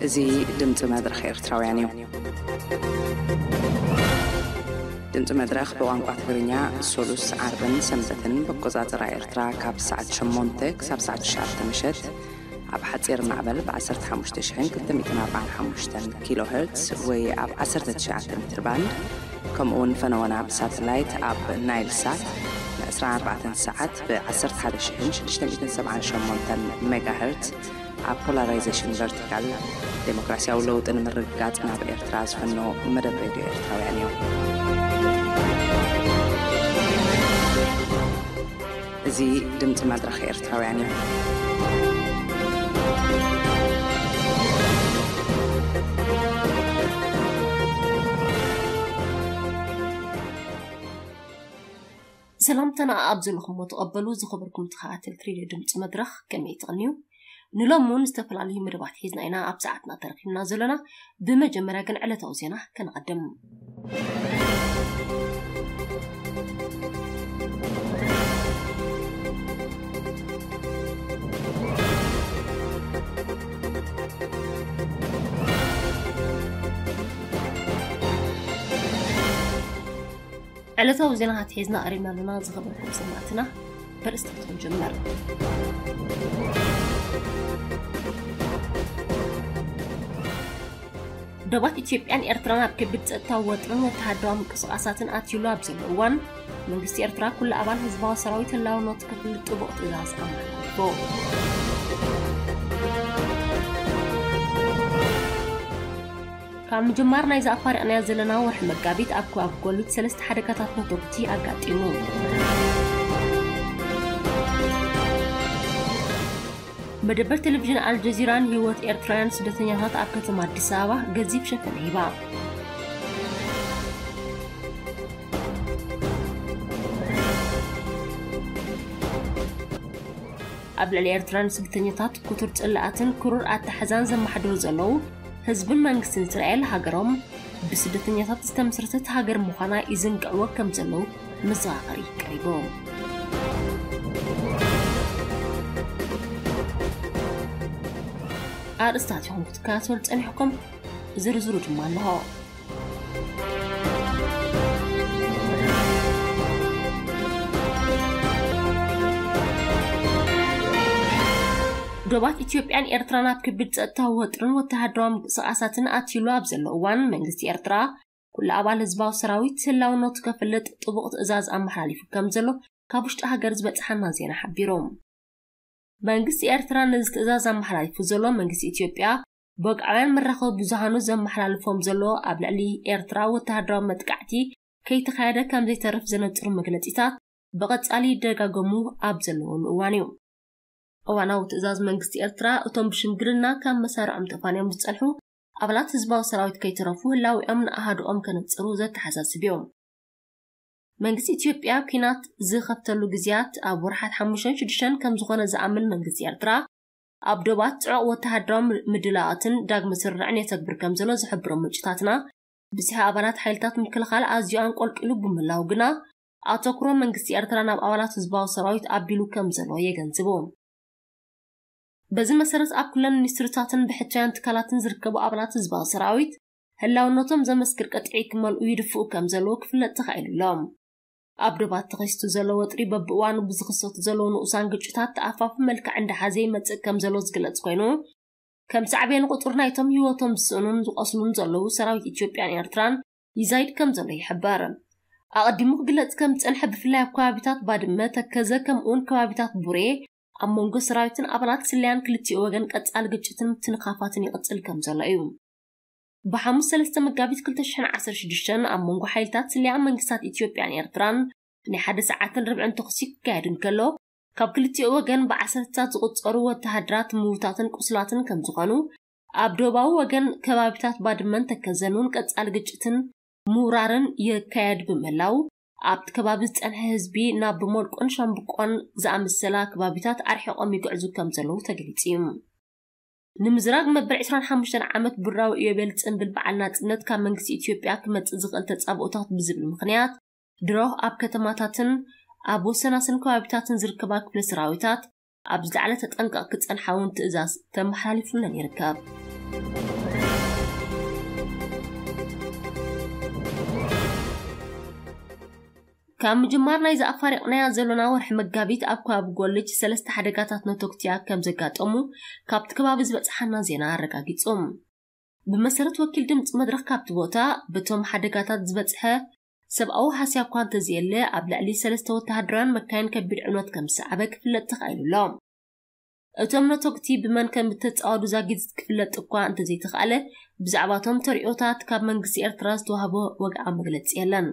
እዚ ድምፂ መድረኽ ኤርትራውያን እዩ። ድምፂ መድረኽ ብቋንቋ ትግርኛ ሶሉስ፣ ዓርብን ሰንበትን ብቆፃፅራ ኤርትራ ካብ ሰዓት ሸሞንተ ክሳብ ሰዓት ትሽዓተ ምሸት ኣብ ሓፂር ማዕበል ብ ዓሰርተ ሓሙሽተ ሽሕን ክልተ ሚእትን ኣርባዓን ሓሙሽተን ኪሎ ሄርትስ ወይ ኣብ ዓሰርተ ትሽዓተ ሜትር ባንድ፣ ከምኡ እውን ፈነወና ብሳተላይት ኣብ ናይል ሳት ን ዕስራን ኣርባዕተን ሰዓት ብ ዓሰርተ ሓደ ሽሕን ሽዱሽተ ሚእትን ሰብዓን ሸሞንተን ሜጋ ሄርትስ ኣብ ፖላራይዜሽን ቨርቲካል። ዴሞክራሲያዊ ለውጢ ንምርግጋጽ ናብ ኤርትራ ዝፍኖ መደብ ሬድዮ ኤርትራውያን እዩ። እዚ ድምፂ መድረኽ ኤርትራውያን እዩ። ሰላምታና ኣብ ዘለኹሞ ተቐበሉ። ዝኸበርኩም ተኸታተልቲ ሬድዮ ድምፂ መድረኽ፣ ከመይ ትቕንዩ? ንሎሚ እውን ዝተፈላለዩ መደባት ሒዝና ኢና ኣብ ሰዓትና ተረኺብና ዘለና። ብመጀመርያ ግን ዕለታዊ ዜና ከነቐድም። ዕለታዊ ዜናታት ሒዝና ቀሪብና ኣለና። ዝኸበርኩም ሰማዕትና፣ በርእስታት ክንጅምር። ዶባት ኢትዮጵያን ኤርትራን ኣብ ከቢድ ጸጥታዊ ወጥርን ወተሃደራዊ ምንቅስቓሳትን ኣትዩሉ ኣብ ዘሎ እዋን፣ መንግስቲ ኤርትራ ኩሉ ኣባል ህዝባዊ ሰራዊት ህላውነቱ ከፍልጥ ጥቡቕ ትእዛዝ ኣመሓላሊፉ። ካብ ምጅማር ናይዚ ኣፋሪቕናዮ ዘለና ወርሒ መጋቢት፣ ኣብ ከባቢ ጎሊት ሰለስተ ሓደጋታት ነተጉቲ ኣጋጢሙ። መደበር ቴሌቪዥን ኣልጀዚራን ህይወት ኤርትራውያን ስደተኛታት ኣብ ከተማ ኣዲስ ኣበባ ገዚፍ ሸፈነ ሂባ። ኣብ ልዕሊ ኤርትራውያን ስደተኛታት ክቱር ጽላኣትን ክሩር ኣተሓዛን ዘመሓድሩ ዘለዉ ህዝብን መንግስትን እስራኤል፣ ሃገሮም ብስደተኛታት ዝተመስረተት ሃገር ምዃና ይዝንግዕዎ ከም ዘለዉ መዘኻኸሪ ቀሪቡ። ኣርእስታት ኢኹም ክትከታተሉ ጸኒሕኩም፣ ዝርዝሩ ድማ ኣለኹ። ዶባት ኢትዮጵያን ኤርትራን ኣብ ከቢድ ጸጥታዊ ወጥርን ወተሃደራዊ ምንቅስቓሳትን ኣትዩሉ ኣብ ዘሎ እዋን፣ መንግስቲ ኤርትራ ኩሉ ኣባል ህዝባዊ ሰራዊት ህላውነቱ ከፍልጥ ጥቡቕ ትእዛዝ ኣመሓላሊፉ ከም ዘሎ ካብ ውሽጢ ሃገር ዝበጽሓና ዜና ሓቢሩ። መንግስቲ ኤርትራ ነዚ ትእዛዝ ኣመሓላሊፉ ዘሎ፣ መንግስቲ ኢትዮጵያ ብወግዓውያን መራኸቢ ብዙሃኑ ዘመሓላልፎም ዘሎ ኣብ ልዕሊ ኤርትራ ወተሃደራዊ መጥቃዕቲ ከይተኻየደ ከም ዘይተርፍ ዘነጽሩ መግለጺታት ብቐጻሊ ይደጋገሙ ኣብ ዘለወሉ እዋን እዩ። እዋናዊ ትእዛዝ መንግስቲ ኤርትራ፣ እቶም ብሽምግልና ካብ መሳርዖም ተፋንዮም ዝጸንሑ ኣባላት ህዝባዊ ሰራዊት ከይተረፉ ህላዊኦም ንኣሃዱኦም ከነጽሩ ዘተሓሳስብ እዩ። መንግስቲ ኢትዮጵያ ኲናት ዝኸፍተሉ ግዜያት ኣብ ወርሓት ሓሙሽተን ሽዱሽተን ከም ዝኾነ ዝኣምን መንግስቲ ኤርትራ፣ ኣብ ዶባት ጽዑቕ ወተሃደራዊ ምድላዋትን ዳግመ ስርርዕን የተግብር ከም ዘሎ ዝሕብሩ ምንጭታትና፣ ብዝሒ ኣባላት ሓይልታት ምክልኻል ኣዝዩ ኣንቆልቂሉ ብምህላዉ ግና፣ ኣተኩሮ መንግስቲ ኤርትራ ናብ ኣባላት ህዝባዊ ሰራዊት ኣቢሉ ከም ዘሎ የገንዝቡ። በዚ መሰረት፣ ኣብ ኩለን ሚኒስትሪታትን ብሕታውያን ትካላትን ዝርከቡ ኣባላት ህዝባዊ ሰራዊት፣ ህላውነቶም ዘመስክር ቅጥዒ ክመልኡ ይድፍኡ ከም ዘለዉ ክፍለጥ ተኻኢሉ ኣሎ። ኣብ ዶባት ተኸሲቱ ዘሎ ወጥሪ፣ በብእዋኑ ብዝኽሰቱ ዘለዉ ንኡሳን ግጭታት ተኣፋፊ መልክዕ እንዳሓዘ ይመጽእ ከም ዘሎ ዝግለጽ ኮይኑ፣ ከም ሳዕቤን ቁጽሪ ናይቶም ህይወቶም ዝስእኑን ዝቖስሉን ዘለዉ ሰራዊት ኢትዮጵያን ኤርትራን ይዛይድ ከም ዘሎ ይሕበር። ኣቐዲሙ ክግለጽ ከም ዝጸንሐ፣ ብፍላይ ኣብ ከባቢታት ባድመ፣ ተከዘ፣ ከምኡውን ከባቢታት ቡሬ፣ ኣብ መንጎ ሰራዊትን ኣባላት ስለያን ክልቲኡ ወገን ቀጻሊ ግጭትን ምትንኻፋትን ይቕጽል ከም ዘሎ እዩ። ብሓሙስ ሰለስተ መጋቢት ክልተ ሽሕን ዓሰርተ ሽዱሽተን ኣብ መንጎ ሓይልታት ስለያ መንግስታት ኢትዮጵያን ኤርትራን ናይ ሓደ ሰዓትን ርብዕን ተኹሲ ክካየድ እንከሎ፣ ካብ ክልቲኡ ወገን ብዓሰርተታት ዝቑጸሩ ወተሃደራት ምዉታትን ቁስላትን ከም ዝኾኑ፣ ኣብ ዶባዊ ወገን ከባቢታት ባድመን ተከዘን እውን ቀጻሊ ግጭትን ምውራርን ይካየድ ብምህላው፣ ኣብቲ ከባቢ ዝጸንሐ ህዝቢ ናብ ብሞልቆን ሻምብቆን ዝኣመሰላ ከባቢታት ኣርሒቖም ይግዕዙ ከም ዘለዉ ተገሊጹ እዩ። ንምዝራግ መበል ዕስራን ሓሙሽተን ዓመት ብራዊ ኢዮቤል ጽንብል በዓል ናጽነት ካብ መንግስቲ ኢትዮጵያ ክመጽእ ዝኽእል ተጻብኦታት ብዝብል ምኽንያት፣ ድሮ ኣብ ከተማታትን ኣብ ወሰናስን ከባቢታትን ዝርከባ ክፍለ ሰራዊታት ኣብ ዝለዓለ ተጠንቀቕ ክጸንሓ እውን ትእዛዝ ተመሓላሊፉለን ይርከብ። ካብ ምጅማር ናይዚ ኣፋሪቕናያ ዘሎና ወርሒ መጋቢት ኣብ ከባቢ ጎልጅ ሰለስተ ሓደጋታት ነቶክቲያ ከም ዘጋጠሙ ካብቲ ከባቢ ዝበጽሓና ዜና ኣረጋጊጹ። ብመሰረት ወኪል ድምፂ መድረኽ ካብቲ ቦታ፣ በቶም ሓደጋታት ዝበጽሐ ሰብኣዊ ሃስያ እኳ እንተዘየለ፣ ኣብ ልዕሊ ሰለስተ ወተሃደራውያን መካይን ከቢድ ዕንወት ከም ዝሰዓበ ክፍለጥ ተኻኢሉ ኣሎ። እቶም ነቶክቲ ብመን ከም እተጻወዱ ዛጊት ክፍለጥ እኳ እንተዘይተኻእለ፣ ብዛዕባቶም ተርእዮታት ካብ መንግስቲ ኤርትራ ዝተዋህበ ወግዓዊ መግለጺ የለን።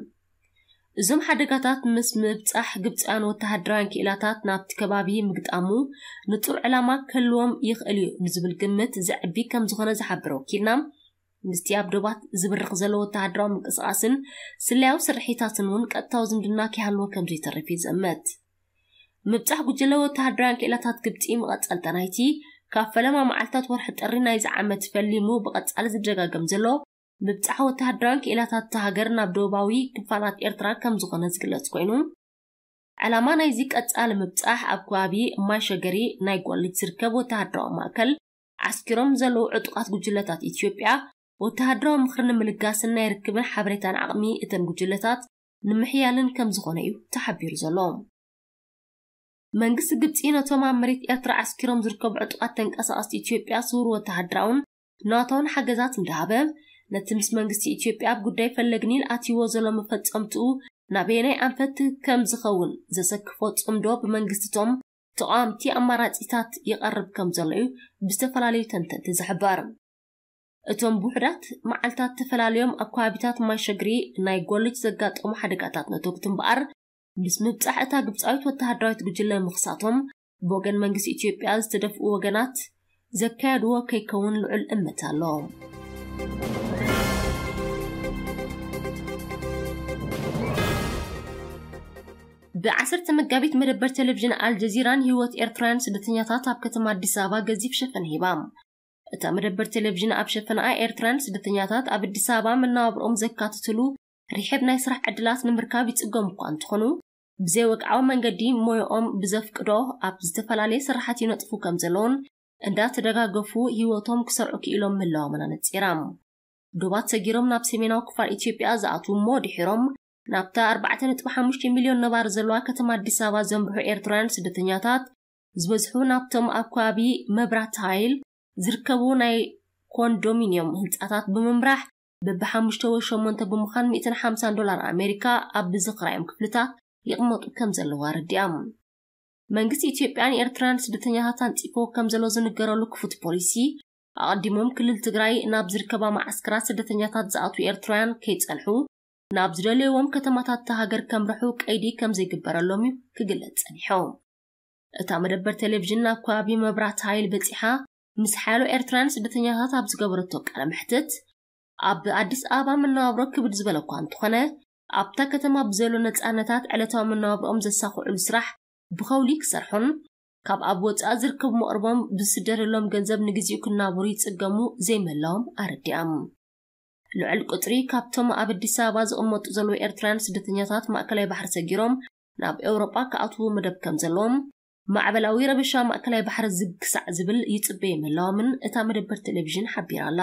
እዞም ሓደጋታት ምስ ምብጻሕ ግብጻውያን ወተሃደራውያን ክኢላታት ናብቲ ከባቢ ምግጣሙ ንጹር ዕላማ ክህልዎም ይኽእል እዩ ንዝብል ግምት ዘዕቢ ከም ዝኾነ ዝሓበረ ወኪልና፣ ምስቲ ኣብ ዶባት ዝብርኽ ዘሎ ወተሃደራዊ ምንቅስቓስን ስለያዊ ስርሒታትን እውን ቀጥታዊ ዝምድና ክይሃልዎ ከም ዘይተርፍ እዩ ዝእመት። ምብጻሕ ጉጅለ ወተሃደራውያን ክኢላታት ግብጺ መቐጸልታ ናይቲ ካብ ፈለማ መዓልታት ወርሒ ጥሪ ናይዚ ዓመት ፈሊሙ ብቐጻሊ ዝደጋገም ዘሎ ምብጻሕ ወተሃደራውያን ክኢላታት እታ ሃገር ናብ ደቡባዊ ክፋላት ኤርትራ ከም ዝኾነ ዝግለጽ ኮይኑ፣ ዕላማ ናይዚ ቀጻሊ ምብጻሕ ኣብ ከባቢ ማይ ሸገሪ ናይ ጓልጅ ዝርከብ ወተሃደራዊ ማእከል ዓስኪሮም ዘለዉ ዕጡቓት ጉጅለታት ኢትዮጵያ ወተሃደራዊ ምኽሪ ንምልጋስን ናይ ርክብን ሓበሬታን ዓቕሚ እተን ጉጅለታት ንምሕያልን ከም ዝኾነ እዩ ተሓቢሩ ዘሎ። መንግስቲ ግብጺ ነቶም ኣብ መሬት ኤርትራ ዓስኪሮም ዝርከቡ ዕጡቓት ተንቀሳቐስቲ ኢትዮጵያ ስውር ወተሃደራውን ናታውን ሓገዛት እንዳሃበ፣ ነቲ ምስ መንግስቲ ኢትዮጵያ ኣብ ጉዳይ ፈለግ ኒል ኣትይዎ ዘሎ መፈጸምትኡ ናበየናይ ኣንፈት ከም ዝኸውን ዘሰክፎ ጽምዶ ብመንግስቲቶም ተቓወምቲ ኣማራጺታት ይቐርብ ከም ዘሎ እዩ ብዝተፈላለዩ ተንተንቲ ዝሕበር። እቶም ብውሕዳት መዓልታት ተፈላልዮም ኣብ ከባቢታት ማይ ሸግሪ ናይ ጎልጅ ዘጋጠሙ ሓደጋታት ነቶክቲ እምበኣር፣ ምስ ምብጻሕ እታ ግብጻዊት ወተሃደራዊት ጉጅለ ምኽሳቶም፣ ብወገን መንግስቲ ኢትዮጵያ ዝተደፍኡ ወገናት ዘካየድዎ ከይከውን ልዑል እምነት ኣሎ። ብ10 መጋቢት መደበር ቴሌቪዥን ኣልጀዚራን ህይወት ኤርትራውያን ስደተኛታት ኣብ ከተማ ኣዲስ ኣበባ ገዚፍ ሸፈን ሂባ። እታ መደበር ቴሌቪዥን ኣብ ሸፈንኣ ኤርትራውያን ስደተኛታት ኣብ ኣዲስ ኣበባ መነባብርኦም ዘካትትሉ ርሕብ ናይ ስራሕ ዕድላት ንምርካብ ይጽገሙ እኳ እንተኾኑ፣ ብዘይ ወግዓዊ መንገዲ ሞያኦም ብዘፍቅዶ ኣብ ዝተፈላለየ ስራሓት ይነጥፉ ከም ዘለውን እንዳተደጋገፉ ህይወቶም ክሰርዑ ክኢሎም ምህላዎም ኣነጺራ። ዶባት ሰጊሮም ናብ ሰሜናዊ ክፋል ኢትዮጵያ ዝኣትዉ እሞ ድሒሮም ናብታ 4.5 ሚልዮን ነባሪ ዘለዋ ከተማ ኣዲስ ኣበባ ዘምርሑ ኤርትራውያን ስደተኛታት ዝበዝሑ ናብቶም ኣብ ከባቢ መብራት ሃይል ዝርከቡ ናይ ኮንዶሚንዮም ህንጻታት ብምምራሕ በብሓሙሽተ ወይ ሸሞንተ ብምዃን 150 ዶላር ኣሜሪካ ኣብ ብዝኽራዮም ክፍልታት ይቕመጡ ከም ዘለዉ ኣረዲኦም። መንግስቲ ኢትዮጵያ ንኤርትራውያን ስደተኛታት ኣንጺፎ ከም ዘሎ ዝንገረሉ ክፉት ፖሊሲ፣ ኣቐዲሞም ክልል ትግራይ ናብ ዝርከባ መዓስከራት ስደተኛታት ዝኣትዉ ኤርትራውያን ከይጸንሑ ናብ ዝደለይዎም ከተማታት እታ ሃገር ከምርሑ ቀይዲ ከም ዘይግበረሎም እዩ ክግለጽ ጸኒሑ። እታ መደበር ቴሌቪዥን ናብ ከባቢ መብራት ሃይል በጺሓ ምስ ሓያሎ ኤርትራውያን ስደተኛታት ኣብ ዝገበረቶ ቃለ መሕትት፣ ኣብ ኣዲስ ኣበባ መነባብሮ ክብድ ዝበለ እኳ እንተኾነ፣ ኣብታ ከተማ ብዘሎ ነጻነታት ዕለታዊ መነባብሮኦም ዘሳኽዕሉ ስራሕ ብኸውሊ ክሰርሑን ካብ ኣብ ወጻኢ ዝርከቡ መቕርቦም ብዝስደደሎም ገንዘብ ንግዚኡ ክናበሩ ይጽገሙ ዘይምህላዎም ኣረዲኦም። ልዑል ቁጽሪ ካብቶም ኣብ ኣዲስ ኣበባ ዝቕመጡ ዘለዉ ኤርትራውያን ስደተኛታት ማእከላይ ባሕሪ ሰጊሮም ናብ ኤውሮጳ ክኣትዉ መደብ ከም ዘለዎም፣ ማዕበላዊ ረበሻ ማእከላይ ባሕሪ ዝግ ክሳዕ ዝብል ይጽበዩ ምህላዎምን እታ መደበር ቴሌቪዥን ሓቢራ ኣላ።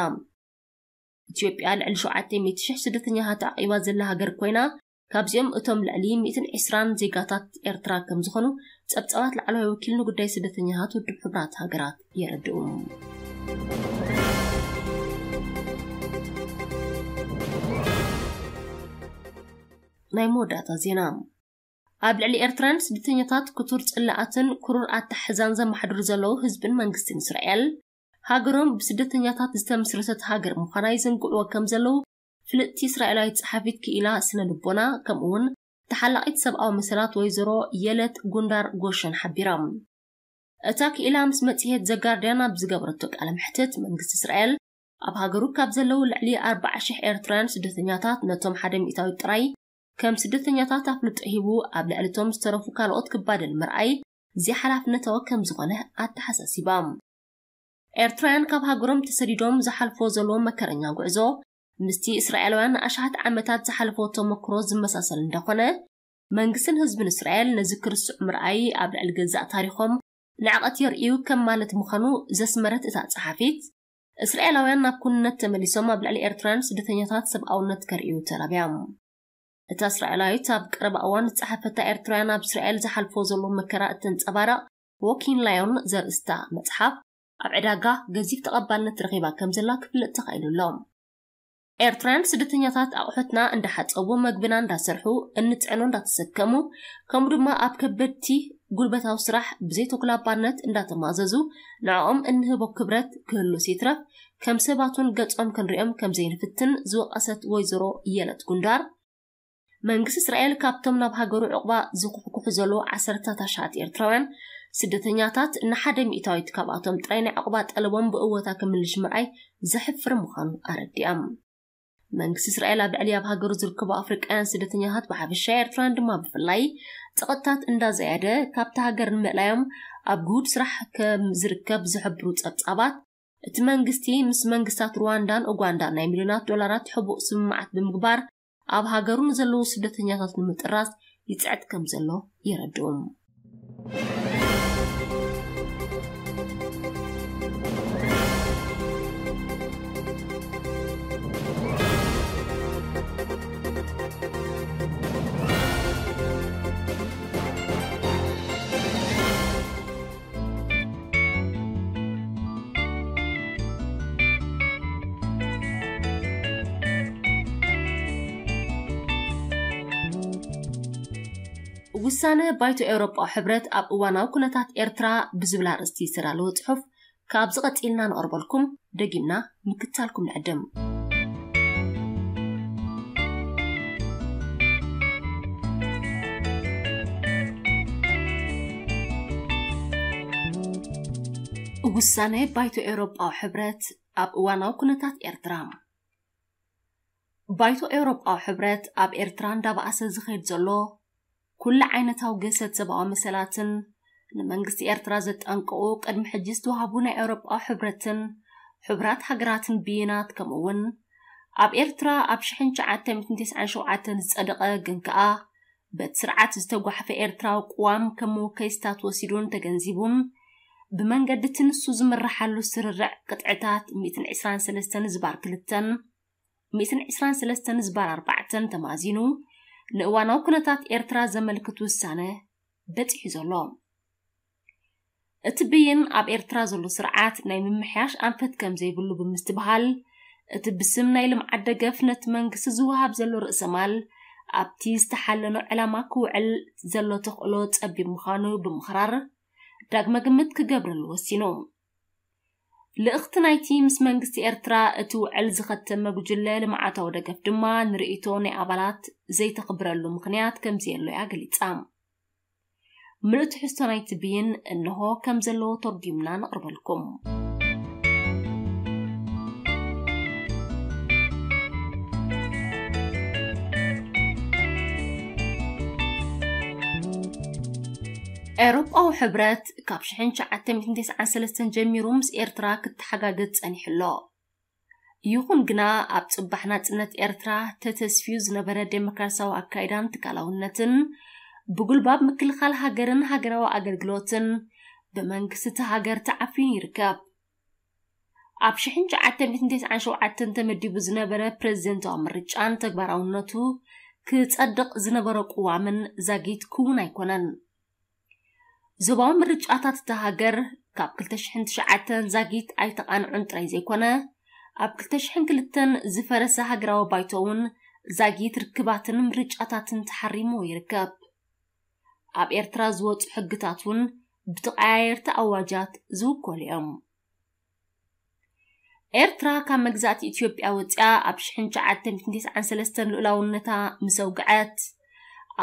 ኢትዮጵያ ልዕሊ 700,000 ስደተኛታት ዓቒባ ዘላ ሃገር ኮይና፣ ካብዚኦም እቶም ልዕሊ 120 ዜጋታት ኤርትራ ከም ዝኾኑ ጸብጻባት ላዕለዋይ ወኪል ንጉዳይ ስደተኛታት ውድብ ሕቡራት ሃገራት የረድኡ። ናይ መወዳእታ ዜና። ኣብ ልዕሊ ኤርትራን ስደተኛታት ክቱር ጽላኣትን ክሩር ኣተሓሕዛን ዘማሕድሩ ዘለዉ ህዝብን መንግስትን እስራኤል፣ ሃገሮም ብስደተኛታት ዝተመስረተት ሃገር ምዃና ይዘንግዕዎ ከም ዘለዉ ፍልጥቲ እስራኤላዊት ጸሓፊት ክኢላ ስነ ልቦና፣ ከምኡ እውን ተሓላቒት ሰብኣዊ መሰላት ወይዘሮ የለት ጉንዳር ጎሸን ሓቢራ። እታ ክኢላ ምስ መጽሔት ዘጋርዲያን ኣብ ዝገበረቶ ቃለ መሕትት፣ መንግስቲ እስራኤል ኣብ ሃገሩ ካብ ዘለዉ ልዕሊ 40,000 ኤርትራውያን ስደተኛታት ነቶም ሓደ ሚእታዊት ጥራይ ከም ስደተኛታት ኣፍልጦ ሂቡ፣ ኣብ ልዕሊ እቶም ዝተረፉ ካልኦት ክባደል ምርኣይ ዘይሓላፍነታዊ ከም ዝኾነ ኣተሓሳሲባ። ኤርትራውያን ካብ ሃገሮም ተሰዲዶም ዝሓልፎ ዘለዉ መከረኛ ጉዕዞ ምስቲ እስራኤላውያን ንኣሽሓት ዓመታት ዝሓለፎ ተመክሮ ዝመሳሰል እንዳኾነ፣ መንግስትን ህዝብን እስራኤል ነዚ ክርስዑ ምርኣይ ኣብ ልዕሊ ገዛእ ታሪኾም ንዕቐት የርእዩ ከም ማለት ምዃኑ ዘስመረት እታ ጸሓፊት፣ እስራኤላውያን ናብ ኩንነት ተመሊሶም ኣብ ልዕሊ ኤርትራውያን ስደተኛታት ሰብኣውነት ከርእዩ ተላብያ። እታ እስራኤላዊት ኣብ ቀረባ እዋን ዝጸሓፈታ፣ ኤርትራውያን ኣብ እስራኤል ዝሓልፎ ዘሎ መከራ እተንጸባርቕ፣ ዎኪን ላዮን ዘርእስታ መጽሓፍ ኣብ ዕዳጋ ገዚፍ ተቐባልነት ረኺባ ከም ዘላ ክፍለጥ ተኻኢሉ ኣሎ። ኤርትራውያን ስደተኛታት ኣቑሑትና እንዳሓጸቡ፣ መግብና እንዳሰርሑ፣ እንጽዕኖ እንዳተሰከሙ፣ ከምኡ ድማ ኣብ ከበድቲ ጉልበታዊ ስራሕ ብዘይ ተኩላባነት እንዳተማዘዙ፣ ንዕኦም እንህቦ ክብረት ክህሉስ ይትረፍ፣ ከም ሰባት እውን ገጾም ክንሪኦም ከም ዘይንፍትን ዝወቐሰት ወይዘሮ የለት ጉንዳር፣ መንግስቲ እስራኤል ካብቶም ናብ ሃገሩ ዕቑባ ዝኹሕኩሑ ዘለዉ ዓሰርታት ኣሽሓት ኤርትራውያን ስደተኛታት፣ ንሓደ ሚእታዊት ካብኣቶም ጥራይ ናይ ዕቑባ ጠለቦም ብእወታ ክምልሽ ምርኣይ ዘሕፍር ምዃኑ ኣረዲኣ። መንግስቲ እስራኤል ኣብ ልዕሊ ኣብ ሃገሩ ዝርከቡ ኣፍሪቃውያን ስደተኛታት ብሓፈሻ፣ ኤርትራውያን ድማ ብፍላይ፣ ጸቕጥታት እንዳዘያደ፣ ካብታ ሃገር ንምእላዮም ኣብ ግሁድ ስራሕ ከም ዝርከብ ዝሕብሩ ጸብጻባት፣ እቲ መንግስቲ ምስ መንግስታት ሩዋንዳን ኡጋንዳን ናይ ሚልዮናት ዶላራት ሕቡእ ስምምዓት ብምግባር፣ ኣብ ሃገሩ ንዘለዉ ስደተኛታት ንምጥራዝ ይጽዕት ከም ዘሎ የረድኡ። ውሳነ ባይቶ ኤውሮጳዊ ሕብረት ኣብ እዋናዊ ኩነታት ኤርትራ ብዝብል ኣርእስቲ ዝተዳለወ ጽሑፍ ካብዚ ቀጺልና ነቕርበልኩም፣ ደጊምና ምክታልኩም ንዕድም። ውሳነ ባይቶ ኤውሮጳዊ ሕብረት ኣብ እዋናዊ ኩነታት ኤርትራ። ባይቶ ኤውሮጳዊ ሕብረት ኣብ ኤርትራ እንዳባኣሰ ዝኸይድ ዘሎ ኩሉ ዓይነታዊ ግህሰት ሰብኣዊ መሰላትን ንመንግስቲ ኤርትራ ዘጠንቅቑ ቅድሚ ሕጂ ዝተዋህቡ ናይ ኤውሮጳዊ ሕብረትን ሕቡራት ሃገራትን ብይናት፣ ከምኡ እውን ኣብ ኤርትራ ኣብ ሽሕን ትሽዓተ ሚእትን ተስዓን ሸውዓተን ዝጸደቐ፣ ግን ከኣ በቲ ስርዓት ዝተጓሕፈ ኤርትራዊ ቅዋም ከም መወከይስታት ወሲዱን ተገንዚቡን፣ ብመንገዲ እቲ ንሱ ዝምርሓሉ ስርርዕ ቅጥዕታት ሚእትን ዕስራን ሰለስተን ዝባር ክልተን ሚእትን ዕስራን ሰለስተን ዝባር ኣርባዕተን ተማዚኑ፣ ንእዋናዊ ኩነታት ኤርትራ ዘመልክት ውሳነ በጺሑ ዘሎ። እቲ ብይን ኣብ ኤርትራ ዘሎ ስርዓት ናይ ምምሕያሽ ኣንፈት ከም ዘይብሉ ብምስትብሃል፣ እቲ ብስም ናይ ልምዓት ደገፍ ነቲ መንግስቲ ዝወሃብ ዘሎ ርእሰማል ኣብቲ ዝተሓለኖ ዕላማ ክውዕል ዘሎ ተኽእሎ ጸቢብ ምዃኑ ብምኽራር፣ ዳግመ ግምት ክገብረሉ ወሲኑ። ልእኽቲ ናይቲ ምስ መንግስቲ ኤርትራ እቲ ውዕል ዝኸተመ ጉጅለ ልምዓታዊ ደገፍ ድማ ንርእይቶ ናይ ኣባላት ዘይተኽብረሉ ምኽንያት ከም ዘየሎ እያ ገሊጻ። ምሉእ ትሕዝቶ ናይቲ ብይን እንሆ ከም ዘለዎ ተርጒምና ነቕርበልኩም። ኤውሮጳዊ ሕብረት ካብ ሽሕን ትሽዓተ ሚእትን ተስዓን ሰለስተን ጀሚሩ ምስ ኤርትራ ክተሓጋገዝ ጸኒሑ ኣሎ። ይኹን ግና፣ ኣብ ጽባሕ ናጽነት ኤርትራ ተተስፍዩ ዝነበረ ዴሞክራሲያዊ ኣካይዳን ትካላውነትን፣ ብጉልባብ ምክልኻል ሃገርን ሃገራዊ ኣገልግሎትን ብመንግስቲ እታ ሃገር ተዓፊኑ ይርከብ። ኣብ ሽሕን ትሽዓተ ሚእትን ተስዓን ሸውዓተን ተመዲቡ ዝነበረ ፕረዚደንታዊ ምርጫን ተግባራውነቱ ክጸድቕ ዝነበሮ ቅዋምን ዛጊት ክውን ኣይኮነን። ዞባዊ ምርጫታት እታ ሃገር ካብ ክልተ ሽሕን ትሽዓተን ዛጊት ኣይተቓንዑን ጥራይ ዘይኮነ፣ ኣብ ክልተ ሽሕን ክልተን ዝፈረሰ ሃገራዊ ባይቶ እውን ዛጊት ርክባትን ምርጫታትን ተሓሪምዎ ይርከብ። ኣብ ኤርትራ ዝወጹ ሕግታት እውን ብተቐያየርቲ ኣዋጃት ዝውከሉ እዮም። ኤርትራ ካብ መግዛእቲ ኢትዮጵያ ወጺኣ ኣብ ሽሕን ትሽዓተ ሚእትን ተስዓን ሰለስተን ልኡላውነታ ምስ ኣውግዐት፣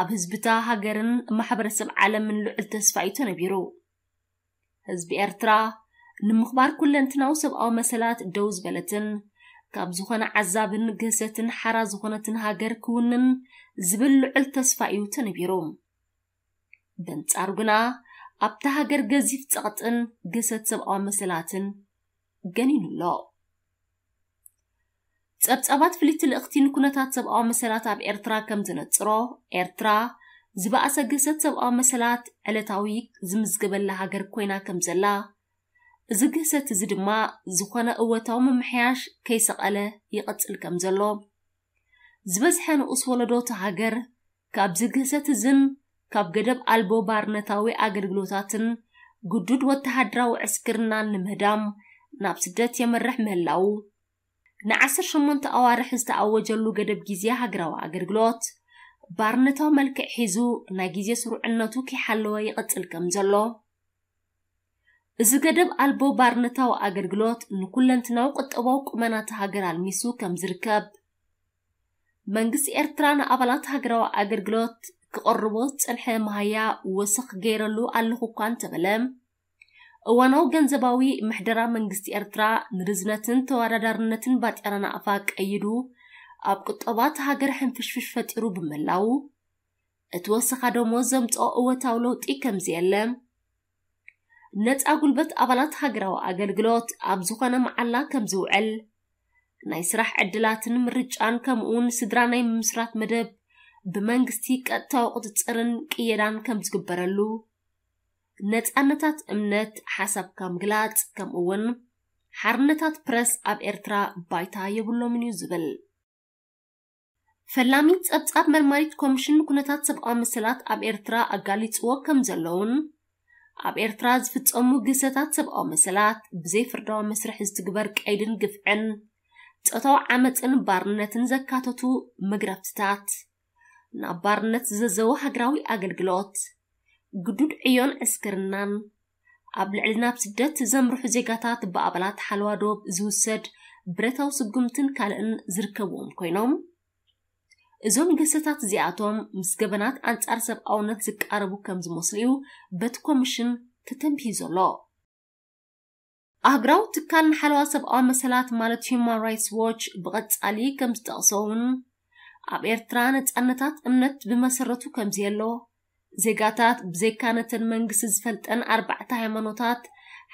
ኣብ ህዝብታ ሃገርን ማሕበረሰብ ዓለምን ልዑል ተስፋ እዩ ተነቢሩ። ህዝቢ ኤርትራ ንምኽባር ኩለንትናዊ ሰብኣዊ መሰላት ደው ዝበለትን ካብ ዝኾነ ዓዛብን ግህሰትን ሓራ ዝኾነትን ሃገር ክውንን ዝብል ልዑል ተስፋ እዩ ተነቢሩ። በንጻሩ ግና፣ ኣብታ ሃገር ገዚፍ ጸቕጥን ግህሰት ሰብኣዊ መሰላትን ገኒኑ ኣሎ። ጸብጻባት ፍልይቲ ልእኽቲ ንኩነታት ሰብኣዊ መሰላት ኣብ ኤርትራ ከም ዘነጽሮ፣ ኤርትራ ዝበኣሰ ግህሰት ሰብኣዊ መሰላት ዕለታዊ ዝምዝገበላ ሃገር ኮይና ከም ዘላ፣ እዚ ግህሰት እዚ ድማ ዝኾነ እወታዊ ምምሕያሽ ከይሰቐለ ይቐጽል ከም ዘሎ፣ ዝበዝሐ ንኡስ ወለዶ እታ ሃገር ካብዚ ግህሰት እዝን ካብ ገደብ ኣልቦ ባርነታዊ ኣገልግሎታትን ግዱድ ወተሃደራዊ ዕስክርናን ንምህዳም ናብ ስደት የመርሕ ምህላዉ፣ ንዓሰርተ ሸሞንተ ኣዋርሕ ዝተኣወጀሉ ገደብ ግዜ ሃገራዊ ኣገልግሎት፣ ባርነታዊ መልክዕ ሒዙ ናይ ግዜ ስሩዕነቱ ከይሓለወ ይቐጽል ከም ዘሎ፣ እዚ ገደብ ኣልቦ ባርነታዊ ኣገልግሎት ንኩለንትናዊ ቁጠባዊ ቁመናት ሃገር ኣልሚሱ ከም ዝርከብ፣ መንግስቲ ኤርትራ ንኣባላት ሃገራዊ ኣገልግሎት ክቐርቦ ዝጸንሐ መሃያ ወሰኽ ገይረሉ ኣለኹ እኳ እንተበለ፣ እዋናዊ ገንዘባዊ ምሕደራ መንግስቲ ኤርትራ ንርዝነትን ተወዳዳርነትን ባጤራ ናቕፋ ቀይዱ ኣብ ቁጠባት ሃገር ሕንፍሽፍሽ ፈጢሩ ብምህላዉ፣ እቲ ወሰኻ ደሞዝ ዘምጽኦ እወታዊ ለውጢ ከም ዘየለ፣ ነጻ ጉልበት ኣባላት ሃገራዊ ኣገልግሎት ኣብ ዝኾነ መዓላ ከም ዝውዕል፣ ናይ ስራሕ ዕድላትን ምርጫን ከምኡውን ስድራ ናይ ምምስራት መደብ ብመንግስቲ ቀጥታዊ ቁጽጽርን ቅየዳን ከም ዝግበረሉ፣ ነጻነታት እምነት፣ ሓሳብካ ምግላጽ ከምኡውን ሓርነታት ፕረስ ኣብ ኤርትራ ባይታ የብሎምን እዩ ዝብል። ፈላሚ ጸብጻብ መርማሪት ኮሚሽን ኩነታት ሰብኣዊ መሰላት ኣብ ኤርትራ ኣጋሊጽዎ ከም ዘለውን፣ ኣብ ኤርትራ ዝፍጸሙ ግህሰታት ሰብኣዊ መሰላት ብዘይ ፍርዳዊ መስርሕ ዝትግበር ቀይድን ግፍዕን፣ ጾታዊ ዓመጽን ባርነትን ዘካተቱ መግረፍትታት፣ ናብ ባርነት ዝዘዘወ ሃገራዊ ኣገልግሎት፣ ግዱድ ዕዮን ዕስክርናን፣ ኣብ ልዕሊ ናብ ስደት ዘምርሑ ዜጋታት ብኣባላት ሓለዋ ዶብ ዝውሰድ ብረታዊ ስጉምትን ካልእን ዝርከብዎም ኮይኖም፣ እዞም ግህሰታት እዚኣቶም ምስ ገበናት ኣንጻር ሰብኣውነት ዝቃረቡ ከም ዝመስሉ እዩ በቲ ኮሚሽን ተተንቢሁ ዘሎ። ኣህግራዊ ትካል ንሓለዋ ሰብኣዊ መሰላት ማለት ሂዩማን ራይትስ ዎች ብቐጻሊ ከም ዝጠቕሶ እውን፣ ኣብ ኤርትራ ነጻነታት እምነት ብመሰረቱ ከም ዘየሎ፣ ዜጋታት ብዘይካ ነተን መንግስቲ ዝፈልጠን ኣርባዕተ ሃይማኖታት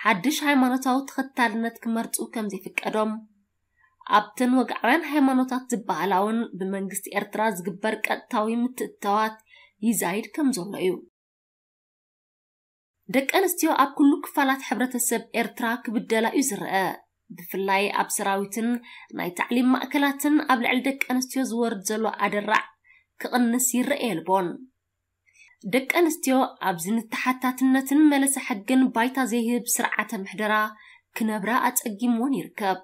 ሓድሽ ሃይማኖታዊ ተኸታልነት ክመርጹ ከም ዘይፍቀዶም፣ ኣብተን ወግዓውያን ሃይማኖታት ዝበሃላ እውን ብመንግስቲ ኤርትራ ዝግበር ቀጥታዊ ምትእትታዋት ይዛይድ ከም ዘሎ እዩ። ደቂ ኣንስትዮ ኣብ ኩሉ ክፋላት ሕብረተሰብ ኤርትራ ክብደላ እዩ ዝረአ። ብፍላይ ኣብ ሰራዊትን ናይ ታዕሊም ማእከላትን ኣብ ልዕሊ ደቂ ኣንስትዮ ዝወርድ ዘሎ ኣደራዕ ክቕንስ ይረአ የልቦን። ደቂ ኣንስትዮ ኣብዚ ንተሓታትነትን መለሳ ሕግን ባይታ ዘይህብ ስርዓተ ምሕደራ ክነብራ ኣጸጊምዎን ይርከብ።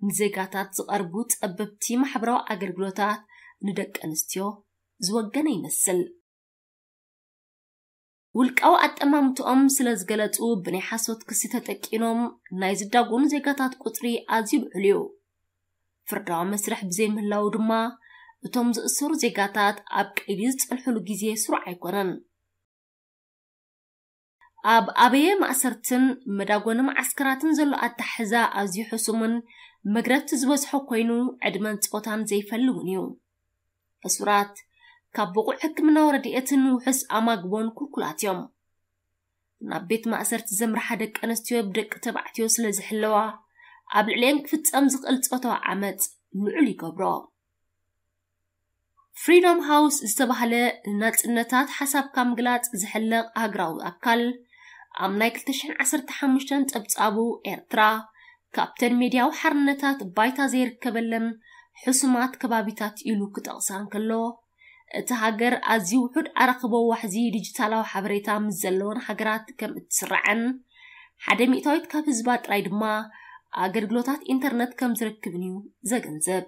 ንዜጋታት ዝቐርቡ ጸበብቲ ማሕበራዊ ኣገልግሎታት ንደቂ ኣንስትዮ ዝወገነ ይመስል። ውልቃዊ ኣጠማምትኦም ስለ ዝገለጹ ብናይ ሓሶት ክሲ ተጠቂኖም ናይ ዝዳጎኑ ዜጋታት ቁጽሪ ኣዝዩ ልዑል እዩ። ፍርዳዊ መስርሕ ብዘይምህላዉ ድማ እቶም ዝእሰሩ ዜጋታት ኣብ ቀይዲ ዝጸንሕሉ ግዜ ስሩዕ ኣይኮነን። ኣብ ኣበየ ማእሰርትን መዳጎኒ መዓስከራትን ዘሎ ኣታሕዛ ኣዝዩ ሕሱምን መግረፍቲ ዝበዝሖ ኮይኑ፣ ዕድመን ጾታን ዘይፈሊ እውን እዩ። እሱራት ካብ ብቑዕ ሕክምናዊ ረድኤትን ውሑስ ኣማግቦን ክልኩላት እዮም። ናብ ቤት ማእሰርቲ ዘምርሓ ደቂ ኣንስትዮ ብደቂ ተባዕትዮ ስለ ዝሕለዋ፣ ኣብ ልዕሊአን ክፍጸም ዝኽእል ጾታዊ ዓመጽ ልዑል ይገብሮ። ፍሪዶም ሃውስ ዝተባህለ ንናጽነታት ሓሳብካ ምግላጽ ዝሕለቕ ሃገራዊ ኣካል፣ ኣብ ናይ ክልተ ሽሕን ዓሰርተ ሓሙሽተን ጸብጻቡ፣ ኤርትራ ካብተን ሜድያዊ ሓርነታት ባይታ ዘይርከበለን ሕሱማት ከባቢታት ኢሉ ክጠቕሳ እንከሎ፣ እቲ ሃገር ኣዝዩ ውሑድ ኣረኽቦ ዋሕዚ ዲጂታላዊ ሓበሬታ ምስ ዘለወን ሃገራት ከም እትስራዕን፣ ሓደ ሚእታዊት ካብ ህዝባ ጥራይ ድማ ኣገልግሎታት ኢንተርነት ከም ዝረክብን እዩ ዘገንዘብ።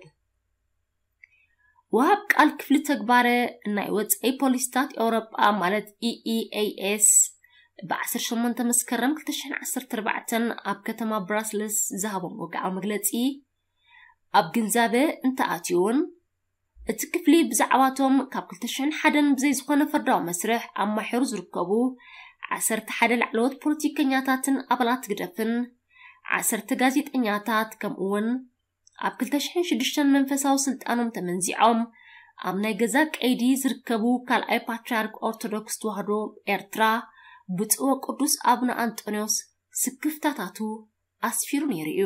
ወሃብ ቃል ክፍሊ ተግባረ ናይ ወጻኢ ፖሊሲታት ኤውሮጳ ማለት ኢኢኤስ ብ ዓሰርተ ሸሞንተ መስከረም ክልተ ሽሕን ዓሰርተ ኣርባዕተን ኣብ ከተማ ብራስለስ ዝሃቦም ወግዓዊ መግለጺ፣ ኣብ ግንዛበ እንተኣትዩ እውን፣ እቲ ክፍሊ ብዛዕባቶም ካብ ክልተ ሽሕን ሓደን ብዘይ ዝኾነ ፍርዳዊ መስርሕ ኣማሒሩ ዝርከቡ ዓሰርተ ሓደ ላዕለዎት ፖለቲከኛታትን ኣባላት ግደፍን ዓሰርተ ጋዜጠኛታት ከምኡ እውን ኣብ ክልተ ሽሕን ሽዱሽተን መንፈሳዊ ስልጣኖም ተመንዚዖም ኣብ ናይ ገዛ ቀይዲ ዝርከቡ ካልኣይ ፓትርያርክ ኦርቶዶክስ ተዋህዶ ኤርትራ ብፁዕ ወቅዱስ ኣቡነ ኣንጦንዮስ ስክፍታታቱ ኣስፊሩ ነይሩ እዩ።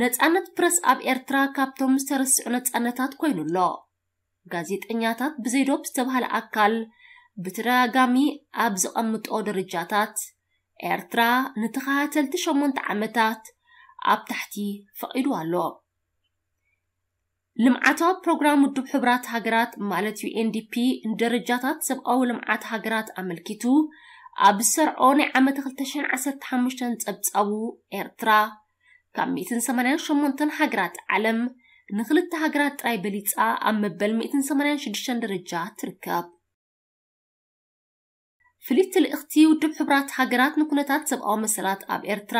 ነጻነት ፕረስ ኣብ ኤርትራ ካብቶም ዝተረስዑ ነጻነታት ኮይኑ ኣሎ። ጋዜጠኛታት ብዘይ ዶብ ዝተባህለ ኣካል ብተደጋጋሚ ኣብ ዘቐምጦ ደረጃታት፣ ኤርትራ ንተኸታተልቲ ሸሞንተ ዓመታት ኣብ ታሕቲ ፈቒዱ ኣሎ። ልምዓታዊ ፕሮግራም ውድብ ሕቡራት ሃገራት ማለት ዩኤንዲፒ ንደረጃታት ሰብኣዊ ልምዓት ሃገራት ኣመልኪቱ ኣብ ዝሰርዖ ናይ ዓመት ክልተ ሽሕን ዓሰርተ ሓሙሽተን ጸብጻቡ፣ ኤርትራ ካብ ሚእትን ሰማንያን ሸሞንተን ሃገራት ዓለም ንክልተ ሃገራት ጥራይ በሊጻ ኣብ መበል ሚእትን ሰማንያን ሽዱሽተን ደረጃ ትርከብ። ፍልይቲ ልእኽቲ ውድብ ሕቡራት ሃገራት ንኩነታት ሰብኣዊ መሰላት ኣብ ኤርትራ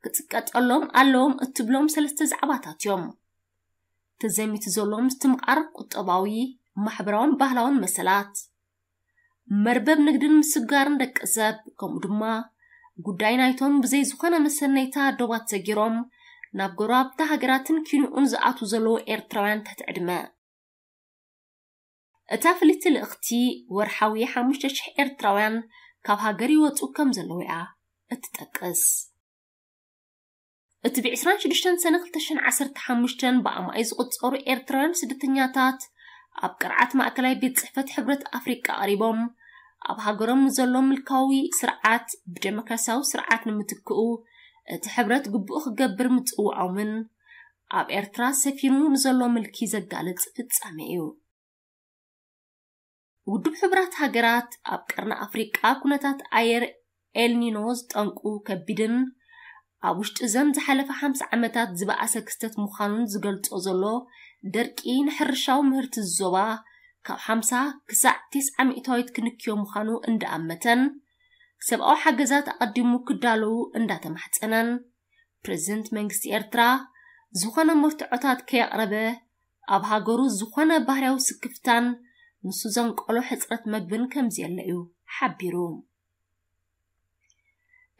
ክጽቀጠሎም ኣለዎም እትብሎም ሰለስተ ዛዕባታት እዮም። ተዘሚቱ ዘሎ ምስትምቓር ቁጠባዊ፣ ማሕበራውን ባህላውን መሰላት፣ መርበብ ንግድን ምስግጋርን ደቂ ሰብ፣ ከምኡ ድማ ጉዳይ ናይቶም ብዘይ ዝኾነ መሰነይታ ዶባት ሰጊሮም ናብ ጎረባብቲ ሃገራትን ኪንዮኡን ዝኣትዉ ዘለዉ ኤርትራውያን ትሕቲ ዕድመ። እታ ፍልይቲ ልእኽቲ ወርሓዊ ሓሙሽተ ሽሕ ኤርትራውያን ካብ ሃገር ይወጹ ከም ዘለዉ እያ እትጠቅስ። እቲ ብ ዕስራን ሽዱሽተን ሰነ ክልተ ሽሕን ዓሰርተ ሓሙሽተን ብኣማኢ ዝቑጸሩ ኤርትራውያን ስደተኛታት ኣብ ቅርዓት ማእከላይ ቤት ጽሕፈት ሕብረት ኣፍሪቃ ቀሪቦም ኣብ ሃገሮም ንዘሎ ምልካዊ ስርዓት ብደሞክራሲያዊ ስርዓት ንምትክኡ እቲ ሕብረት ግቡእ ክገብር ምጽውዖምን ኣብ ኤርትራ ሰፊኑ ንዘሎ ምልኪ ዘጋልጽ ፍጻሜ እዩ። ውድብ ሕቡራት ሃገራት ኣብ ቀርኒ ኣፍሪቃ ኩነታት ኣየር ኤልኒኖ ዝጠንቁ ከቢድን ኣብ ውሽጢ ዘም ዝሓለፈ ሓምሳ ዓመታት ዝበኣሰ ክስተት ምዃኑን ዝገልጾ ዘሎ ደርቂ ንሕርሻዊ ምህርቲ ዝዞባ ካብ ሓምሳ ክሳዕ ተስዓ ሚእታዊት ክንክዮ ምዃኑ እንዳኣመተን ሰብኣዊ ሓገዛት ኣቐዲሙ ክዳለዉ እንዳተማሕጸነን ፕሬዝደንት መንግስቲ ኤርትራ ዝኾነ መርትዖታት ከየቕረበ ኣብ ሃገሩ ዝኾነ ባህርያዊ ስክፍታን ንሱ ዘንቀሎ ሕጽረት መግብን ከም ዘየለ እዩ ሓቢሩ።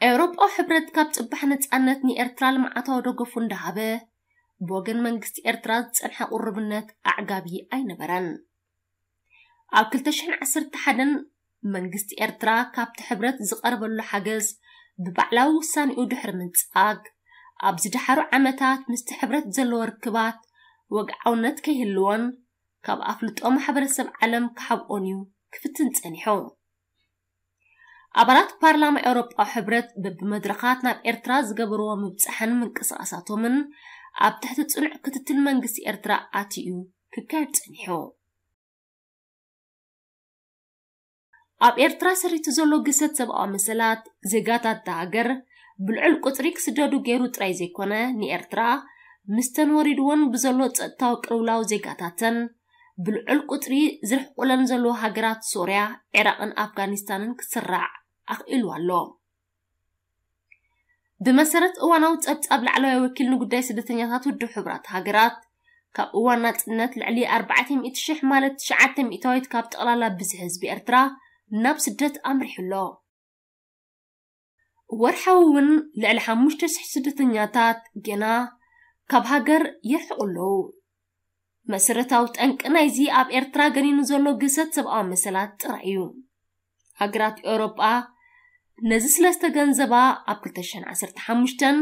ኤውሮጳዊ ሕብረት ካብ ጽባሕ ነጻነት ንኤርትራ ልምዓታዊ ደገፉ እንዳሃበ ብወገን መንግስቲ ኤርትራ ዝጸንሐ ቁርብነት ኣዕጋቢ ኣይነበረን። ኣብ ክልተ ሽሕን ዓሰርተ ሓደን መንግስቲ ኤርትራ ካብቲ ሕብረት ዝቐርበሉ ሓገዝ ብባዕላዊ ውሳኔኡ ድሕሪ ምንጻግ ኣብ ዝደሓሩ ዓመታት ምስቲ ሕብረት ዘለዎ ርክባት ወግዓውነት ከይህልዎን ካብ ኣፍልጦ ማሕበረሰብ ዓለም ክሓብኦን እዩ ክፍትን ጸኒሑ። ኣባላት ፓርላማ ኤውሮጳዊ ሕብረት በብመድረኻት ናብ ኤርትራ ዝገበርዎ ምብጻሕን ምንቅስቓሳቶምን ኣብ ትሕቲ ጽኑዕ ክትትል መንግስቲ ኤርትራ ኣትዩ ክካየድ ጸኒሑ። ኣብ ኤርትራ ሰሪቱ ዘሎ ግህሰት ሰብኣዊ መሰላት ዜጋታት እታ ሃገር ብልዑል ቁጽሪ ክስደዱ ገይሩ ጥራይ ዘይኮነ ንኤርትራ ምስተን ወሪድወን ብዘሎ ጸጥታዊ ቅልውላው ዜጋታተን ብልዑል ቁጽሪ ዝርሕቁለን ዘለዉ ሃገራት ሶርያ፣ ዒራቕን ኣፍጋኒስታንን ክስራዕ ኣኽኢሉ ኣሎ። ብመሰረት እዋናዊ ጸብጻብ ላዕለዋይ ወኪል ንጉዳይ ስደተኛታት ውድብ ሕቡራት ሃገራት ካብ እዋን ናጽነት ልዕሊ ኣርባዕተ ሚእቲ ሽሕ ማለት ትሽዓተ ሚእታዊት ካብ ጠቕላላ ብዝሒ ህዝቢ ኤርትራ ናብ ስደት ኣምሪሑ ኣሎ። ወርሓዊ እውን ልዕሊ ሓሙሽተ ሽሕ ስደተኛታት ገና ካብ ሃገር ይርሕቑ ኣለዉ። መሰረታዊ ጠንቂ ናይዚ ኣብ ኤርትራ ገኒኑ ዘሎ ግህሰት ሰብኣዊ መሰላት ጥራይ እዩ። ሃገራት ኤውሮጳ ነዚ ስለ ዝተገንዘባ ኣብ ክልተ ሽሕን ዓሰርተ ሓሙሽተን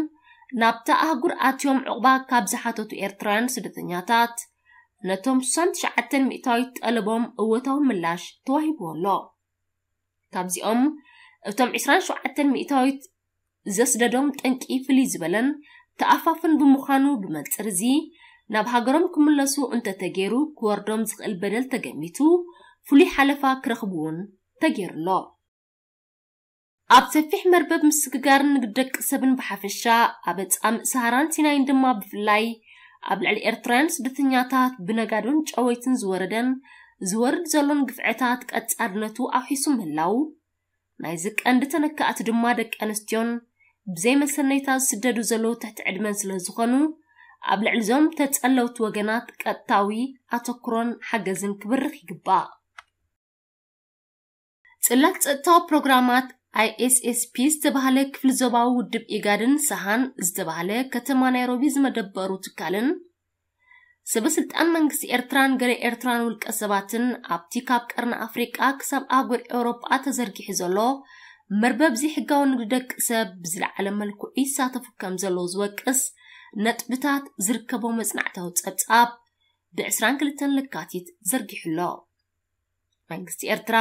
ናብታ ኣህጉር ኣትዮም ዕቑባ ካብ ዝሓተቱ ኤርትራውያን ስደተኛታት ነቶም ስሳን ትሽዓተን ሚእታዊት ጠለቦም እወታዊ ምላሽ ተዋሂብዎ ኣሎ። ካብዚኦም እቶም ዕስራን ሸውዓተን ሚእታዊት ዘስደዶም ጠንቂ ፍልይ ዝበለን ተኣፋፍን ብምዃኑ ብመንጽር እዚ ናብ ሃገሮም ክምለሱ እንተተገይሩ ክወርዶም ዝኽእል በደል ተገሚቱ ፍሉይ ሓለፋ ክረኽቡ እውን ተገይሩ ኣሎ። ኣብ ሰፊሕ መርበብ ምስግጋርን ንግዲ ደቂ ሰብን ብሓፈሻ ኣብ ኣጻምእ ሰሃራን ሲናይን ድማ ብፍላይ ኣብ ልዕሊ ኤርትራውያን ስደተኛታት ብነጋዶን ጨወይትን ዝወረደን ዝወርድ ዘሎን ግፍዕታት ቀጻልነቱ ኣውሒሱ ምህላው ናይዚ ቀንዲ ተነካእቲ ድማ ደቂ ኣንስትዮን ብዘይ መሰነይታ ዝስደዱ ዘለዉ ትሕቲ ዕድመን ስለ ዝኾኑ ኣብ ልዕሊ ዞም ተጸለውቲ ወገናት ቀጥታዊ ኣተኩሮን ሓገዝን ክብርኽ ይግባእ። ጽላት ጸጥታዊ ፕሮግራማት ኣይኤስኤስፒ ዝተባህለ ክፍሊ ዞባዊ ውድብ ኢጋድን ሰሃን ዝተባህለ ከተማ ናይሮቢ ዝመደበሩ ትካልን ሰበ ስልጣን መንግስቲ ኤርትራን ገለ ኤርትራን ውልቀ ሰባትን ኣብቲ ካብ ቀርኒ ኣፍሪቃ ክሳብ ኣህጉር ኤውሮጳ ተዘርጊሑ ዘሎ መርበብ ዘይሕጋዊ ንግዲ ደቂ ሰብ ብዝለዓለ መልክዑ ይሳተፉ ከም ዘለዉ ዝወቅስ ነጥብታት ዝርከቦ መጽናዕታዊ ጸብጻብ ብ ዕስራን ክልተን ለካቲት ዘርጊሑ ኣሎ። መንግስቲ ኤርትራ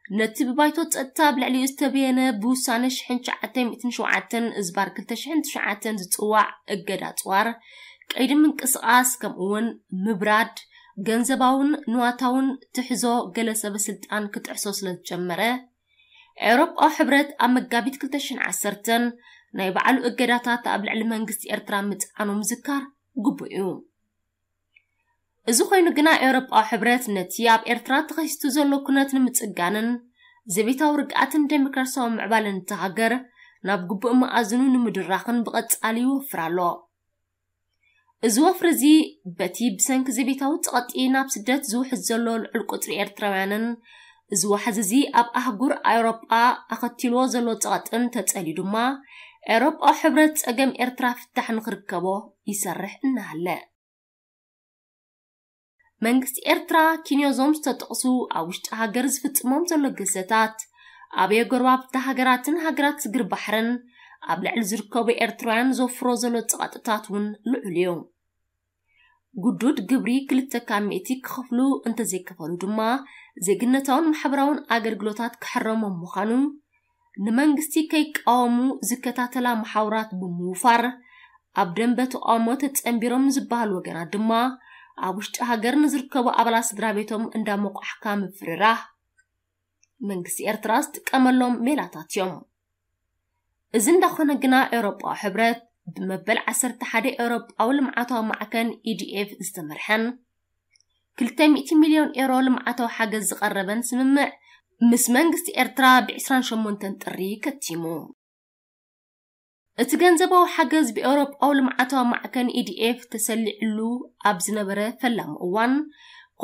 ነቲ ብባይቶ ጸጥታ ኣብ ልዕሊኡ ዝተበየነ ብውሳነ ሽሕን ትሽዓተ ሚእትን ሸውዓተን እዝባር ክልተ ሽሕን ትሽዓተን ዝጽዋዕ እገዳ ኣጽዋር፣ ቀይዲ ምንቅስቓስ፣ ከምኡውን ምብራድ፣ ገንዘባውን ንዋታውን ትሕዞ ገለ ሰበ ስልጣን ክጥሕሶ ስለ ዝጀመረ፣ ኤውሮጳዊ ሕብረት ኣብ መጋቢት ክልተ ሽሕን ዓሰርተን ናይ ባዕሉ እገዳታት ኣብ ልዕሊ መንግስቲ ኤርትራ ምጽዓኑ ምዝካር ግቡእ እዩ። እዚ ኮይኑ ግና፣ ኤውሮጳዊ ሕብረት ነቲ ኣብ ኤርትራ ተኸሲቱ ዘሎ ኩነት ንምጽጋንን ዘቤታዊ ርግኣትን ዴሞክራሲያዊ ምዕባለን እታ ሃገር ናብ ግቡእ መኣዝኑ ንምድራኽን ብቐጻሊ ይወፍር ኣሎ። እዚ ወፍሪ እዚ፣ በቲ ብሰንኪ ዘቤታዊ ጸቕጢ ናብ ስደት ዝውሕዝ ዘሎ ልዑል ቁጽሪ ኤርትራውያንን፣ እዚ ዋሕዚ እዚ ኣብ ኣህጉር ኣውሮጳ ኣኸቲልዎ ዘሎ ጸቕጥን ተጸልዩ ድማ፣ ኤውሮጳዊ ሕብረት ጸገም ኤርትራ ፍታሕ ንኽርከቦ ይሰርሕ እናሃለ። መንግስቲ ኤርትራ፣ ኪንዮዞም ዝተጠቕሱ ኣብ ውሽጢ ሃገር ዝፍጽሞም ዘሎ ግህሰታት፣ ኣብ የጎረባብቲ ሃገራትን ሃገራት ስግር ባሕርን ኣብ ልዕሊ ዝርከቡ ኤርትራውያን ዘፍሮ ዘሎ ጸቕጥታት እውን ልዑል እዩ። ግዱድ ግብሪ ክልተ ካብ ሚእቲ ክኸፍሉ እንተዘይከፈሉ ድማ፣ ዜግነታውን ማሕበራውን ኣገልግሎታት ክሕረሞም ምዃኑ፣ ንመንግስቲ ከይቃወሙ ዝከታተላ መሓውራት ብምውፋር፣ ኣብ ደንበ ተቃውሞ ተጸንቢሮም ዝበሃሉ ወገናት ድማ፣ ኣብ ውሽጢ ሃገር ንዝርከቡ ኣባላት ስድራ ቤቶም እንዳመቋሕካ ምፍርራህ መንግስቲ ኤርትራ ዝጥቀመሎም ሜላታት እዮም። እዚ እንዳኾነ ግና፣ ኤውሮጳዊ ሕብረት ብመበል ዓሰርተ ሓደ ኤውሮጳዊ ልምዓታዊ ማዕከን፣ ኢ ዲ ኤፍ፣ ዝተመርሐን ክልተ ሚእቲ ሚልዮን ኤውሮ ልምዓታዊ ሓገዝ ዝቐረበን ስምምዕ ምስ መንግስቲ ኤርትራ ብ ዕስራን ሸሞንተን ጥሪ ከቲሙ። እቲ ገንዘባዊ ሓገዝ ብኤውሮጳዊ ልምዓታዊ ማዕከን፣ ኢ ዲ ኤፍ፣ ተሰሊዕሉ ኣብ ዝነበረ ፈላሚ እዋን፣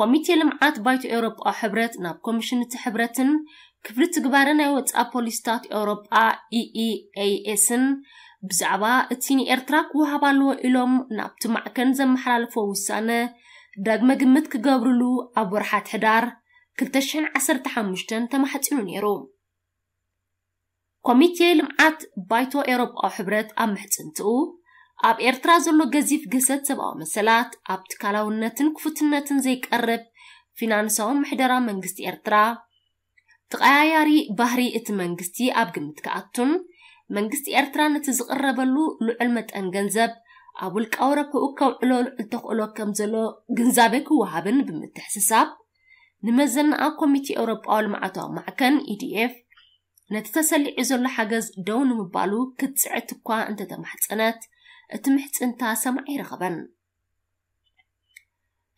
ኮሚቴ ልምዓት ባይቶ ኤውሮጳዊ ሕብረት ናብ ኮሚሽን እቲ ሕብረትን ክፍሊ ትግባረ ናይ ወጻኢ ፖሊሲታት ኤውሮጳ፣ ኢ ኢ ኤ ኤስን፣ ብዛዕባ እቲ ንኤርትራ ክወሃብ ኣለዎ ኢሎም ናብቲ ማዕከን ዘመሓላለፍዎ ውሳነ ዳግመ ግምት ክገብርሉ ኣብ ወርሓት ሕዳር ክልተ ሽሕን ዓሰርተ ሓሙሽተን ተማሕጺኑ ነይሩ። ኮሚቴ ልምዓት ባይቶ ኤውሮጳዊ ሕብረት ኣብ ምሕጽንትኡ፣ ኣብ ኤርትራ ዘሎ ገዚፍ ግህሰት ሰብኣዊ መሰላት፣ ኣብ ትካላውነትን ክፉትነትን ዘይቀርብ ፊናንሳዊ ምሕደራ መንግስቲ ኤርትራ፣ ተቐያያሪ ባህሪ እቲ መንግስቲ ኣብ ግምት ክኣቱን፣ መንግስቲ ኤርትራ ነቲ ዝቕረበሉ ልዑል መጠን ገንዘብ ኣብ ውልቃዊ ረብሕኡ ከውዕሎ ልዑል ተኽእሎ ከም ዘሎ ግንዛቤ ክወሃብን ብምትሕስሳብ፣ ንመዘናኣ ኮሚቴ ኤውሮጳዊ ልምዓታዊ ማዕከን፣ ኢ ዲ ኤፍ፣ ነቲ ተሰሊዑ ዘሎ ሓገዝ ደው ንምባሉ ክትጽዕት እኳ እንተተማሕጸነት፣ እቲ ምሕጽንታ ሰማዒ ኣይረኸበን።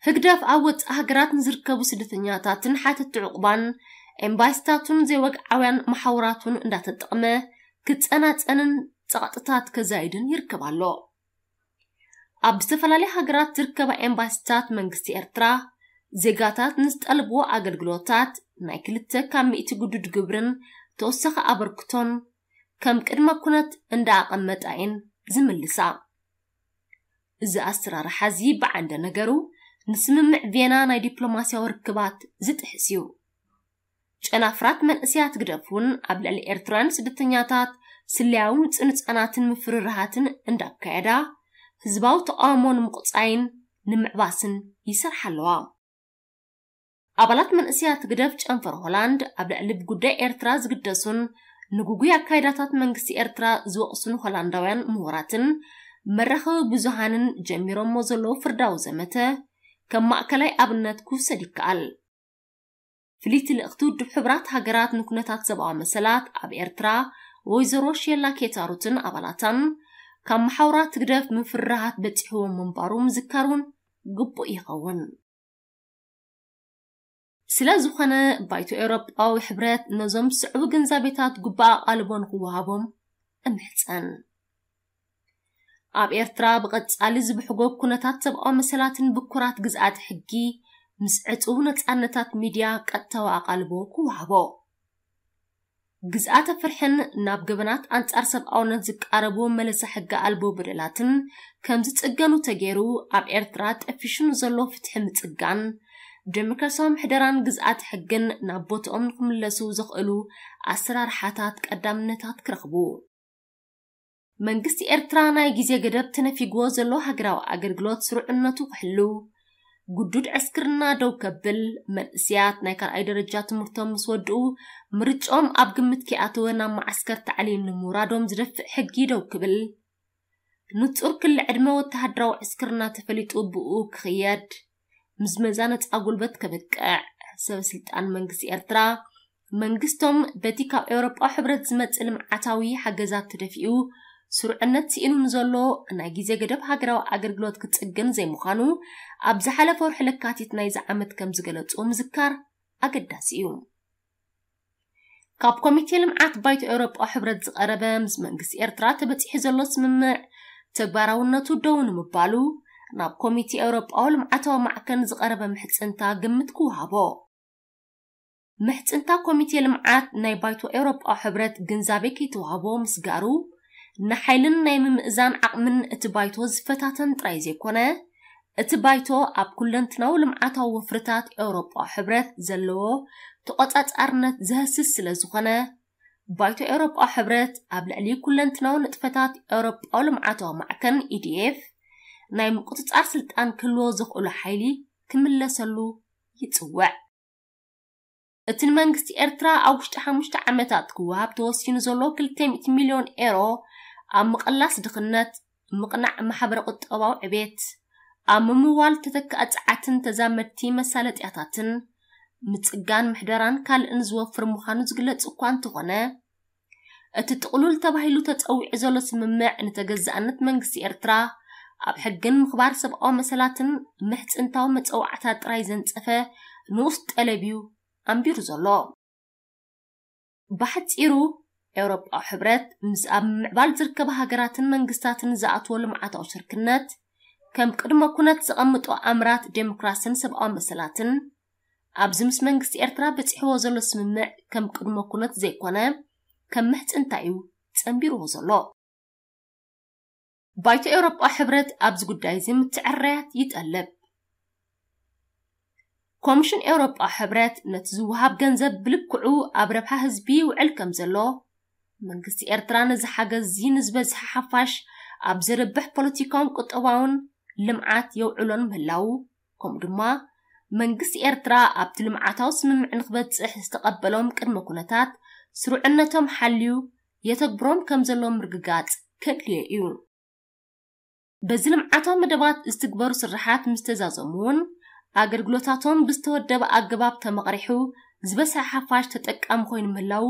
ህግደፍ ኣብ ወጻኢ ሃገራት ንዝርከቡ ስደተኛታትን ሓተቲ ዕቑባን ኤምባሲታቱን ዘይወግዓውያን መሓውራቱን እንዳተጠቕመ ክጸናጸንን ጸቕጥታት ከዛይድን ይርከብ ኣሎ። ኣብ ዝተፈላለያ ሃገራት ዝርከባ ኤምባሲታት መንግስቲ ኤርትራ፣ ዜጋታት ንዝጠልብዎ ኣገልግሎታት ናይ ክልተ ካብ ሚእቲ ግዱድ ግብርን ተወሳኺ ኣበርክቶን ከም ቅድመ ኩነት እንዳኣቐመጣ እየን ዝምልሳ። እዚ ኣሰራርሓ እዚ ብዓንደ ነገሩ ንስምምዕ ቬና ናይ ዲፕሎማስያዊ ርክባት ዝጥሕስ እዩ። ጨናፍራት መንእሰያት ግደፍ እውን ኣብ ልዕሊ ኤርትራውያን ስደተኛታት ስለያዊ ምጽንጻናትን ምፍርራሃትን እንዳካየዳ፣ ህዝባዊ ተቃውሞ ንምቁጻይን ንምዕባስን ይሰርሓ ኣለዋ። ኣባላት መንእሰያት ግደፍ ጨንፈር ሆላንድ ኣብ ልዕሊ ብጉዳይ ኤርትራ ዝግደሱን ንጉጉይ ኣካይዳታት መንግስቲ ኤርትራ ዝወቕሱን ሆላንዳውያን ምሁራትን መራኸቢ ብዙሃንን ጀሚሮሞ ዘለዉ ፍርዳዊ ዘመተ ከም ማእከላይ ኣብነት ክውሰድ ይከኣል። ፍልይቲ ልእኽቲ ውድብ ሕቡራት ሃገራት ንኩነታት ሰብኣዊ መሰላት ኣብ ኤርትራ፣ ወይዘሮ ሼላ ኬታሩትን ኣባላታን፣ ካብ መሓውራት ህግደፍ ምፍርራሃት በጺሕዎም ምንባሩ ምዝካር እውን ግቡእ ይኸውን። ስለ ዝኾነ፣ ባይቶ ኤውሮጳዊ ሕብረት ነዞም ዝስዕቡ ግንዛቤታት ግቡእ ኣቓልቦ ንኽወሃቦም እምሕጸን። ኣብ ኤርትራ ብቐጻሊ ዝብሕጎ ኩነታት ሰብኣዊ መሰላትን ብኩራት ግዝኣት ሕጊ ምስ ዕጹው ነጻነታት ሚድያ ቀጥታዊ ኣቓልቦ ክወሃቦ። ግዝኣተ ፍርሕን ናብ ገበናት ኣንጻር ሰብኣውነት ዝቃረቡ መለሳ ሕገ ኣልቦ በደላትን ከም ዝጽገኑ ተገይሩ፣ ኣብ ኤርትራ ጠፊሹ ንዘሎ ፍትሒ ምጽጋን፣ ዴሞክራሲያዊ ምሕደራን ግዝኣተ ሕግን ናብ ቦትኦም ንክምለሱ ዘኽእሉ ኣሰራርሓታት ቀዳምነታት ክረኽቡ። መንግስቲ ኤርትራ ናይ ግዜ ገደብ ተነፊግዎ ዘሎ ሃገራዊ ኣገልግሎት ስሩዕነቱ ክሕሉ፣ ግዱድ ዕስክርና ደው ከብል፣ መንእስያት ናይ ካልኣይ ደረጃ ትምህርቶም ምስ ወድኡ ምርጫኦም ኣብ ግምት ከይኣተወ ናብ መዓስከር ታዕሊም ንምውራዶም ዝደፍእ ሕጊ ደው ክብል፣ ንጹር ክሊ ዕድመ ወተሃደራዊ ዕስክርና ተፈሊጡ ብኡ ክኽየድ፣ ምዝመዛ ነጻ ጉልበት ከብቅዕ፣ ሰብ ስልጣን መንግስቲ ኤርትራ መንግስቶም በቲ ካብ ኤውሮጳ ሕብረት ዝመጽእ ልምዓታዊ ሓገዛት ተደፊኡ ስሩዕነት ስኢኑ ንዘሎ ናይ ግዜ ገደብ ሃገራዊ ኣገልግሎት ክጽግን ዘይምዃኑ ኣብ ዝሓለፈ ወርሒ ለካቲት ናይዚ ዓመት ከም ዝገለጹ ምዝካር ኣገዳሲ እዩ። ካብ ኮሚቴ ልምዓት ባይቶ ኤውሮጳ ሕብረት ዝቐረበ ምስ መንግስቲ ኤርትራ ተበጺሑ ዘሎ ስምምዕ ተግባራውነቱ ደው ንምባሉ ናብ ኮሚቴ ኤውሮጳዊ ልምዓታዊ ማዕከን ዝቐረበ ምሕጽንታ ግምት ክወሃቦ። ምሕጽንታ ኮሚቴ ልምዓት ናይ ባይቶ ኤውሮጳ ሕብረት ግንዛቤ ከይተዋህቦ ምስጋሩ፣ ንሓይልን ናይ ምምእዛን ዓቕምን እቲ ባይቶ ዝፈታተን ጥራይ ዘይኮነ፣ እቲ ባይቶ ኣብ ኩለንትናዊ ልምዓታዊ ወፍርታት ኤውሮጳ ሕብረት ዘለዎ ተቖጻጻርነት ዘህስስ ስለ ዝኾነ፣ ባይቶ ኤውሮጳ ሕብረት ኣብ ልዕሊ ኩለንትናዊ ንጥፈታት ኤውሮጳዊ ልምዓታዊ ማዕከን፣ ኢ ዲ ኤፍ፣ ናይ ምቁጽጻር ስልጣን ክህልዎ ዘኽእሎ ሓይሊ ክምለሰሉ ይጽውዕ። እቲ ንመንግስቲ ኤርትራ ኣብ ውሽጢ ሓሙሽተ ዓመታት ክወሃብ ተወሲኑ ዘሎ ክልተ ሚእቲ ሚልዮን ኤሮ ኣብ ምቕላስ ድኽነት፣ ምቕናዕ ማሕበረ ቁጠባዊ ዕቤት፣ ኣብ ምምዋል ተተካኢ ጸዓትን ተዛመድቲ መሳለጥያታትን፣ ምጽጋን ምሕደራን ካልእን ዝወፍር ምዃኑ ዝግለጽ እኳ እንተኾነ፣ እቲ ጥቕሉል ተባሂሉ ተጸዊዑ ዘሎ ስምምዕ ንተገዛእነት መንግስቲ ኤርትራ ኣብ ሕግን ምኽባር ሰብኣዊ መሰላትን ምሕጽንታዊ መጸዋዕታ ጥራይ ዘንጸፈ ንኡስ ጠለብ እዩ ኣንቢሩ ዘሎ። ብሓጺሩ፣ ኤውሮጳዊ ሕብረት ምስ ኣብ ምምዕባል ዝርከባ ሃገራትን መንግስታትን ዝኣትዎ ልምዓታዊ ሽርክነት ከም ቅድመ ኩነት ዘቐምጦ ኣምራት ዴሞክራስን ሰብኣዊ መሰላትን ኣብዚ ምስ መንግስቲ ኤርትራ በጺሕዎ ዘሎ ስምምዕ ከም ቅድመ ኩነት ዘይኮነ ከም ምሕጽንታ እዩ ጸንቢርዎ ዘሎ። ባይቶ ኤውሮጳ ሕብረት ኣብዚ ጉዳይ እዚ ምትዕርራያት ይጠልብ። ኮሚሽን ኤውሮጳ ሕብረት ነቲ ዝወሃብ ገንዘብ ብልክዑ ኣብ ረብሓ ህዝቢ ይውዕል ከም ዘሎ፣ መንግስቲ ኤርትራ ነዚ ሓገዝ እዚ ንዝበዝሐ ሓፋሽ ኣብ ዘርብሕ ፖለቲካውን ቁጠባውን ልምዓት የውዕሎን ምህላዉ፣ ከምኡ ድማ መንግስቲ ኤርትራ ኣብቲ ልምዓታዊ ስምምዕ ንክበጽሕ ዝተቐበሎም ቅድመ ኩነታት ስሩዕነቶም ሓልዩ የተግብሮም ከም ዘሎ ምርግጋጽ ከድልዮ እዩ። በዚ ልምዓታዊ መደባት ዝትግበሩ ስራሓት ምስ ተዛዘሙ እውን ኣገልግሎታቶም ብዝተወደበ ኣገባብ ተመቕሪሑ ዝበዝሐ ሓፋሽ ተጠቃሚ ኮይኑ ምህላው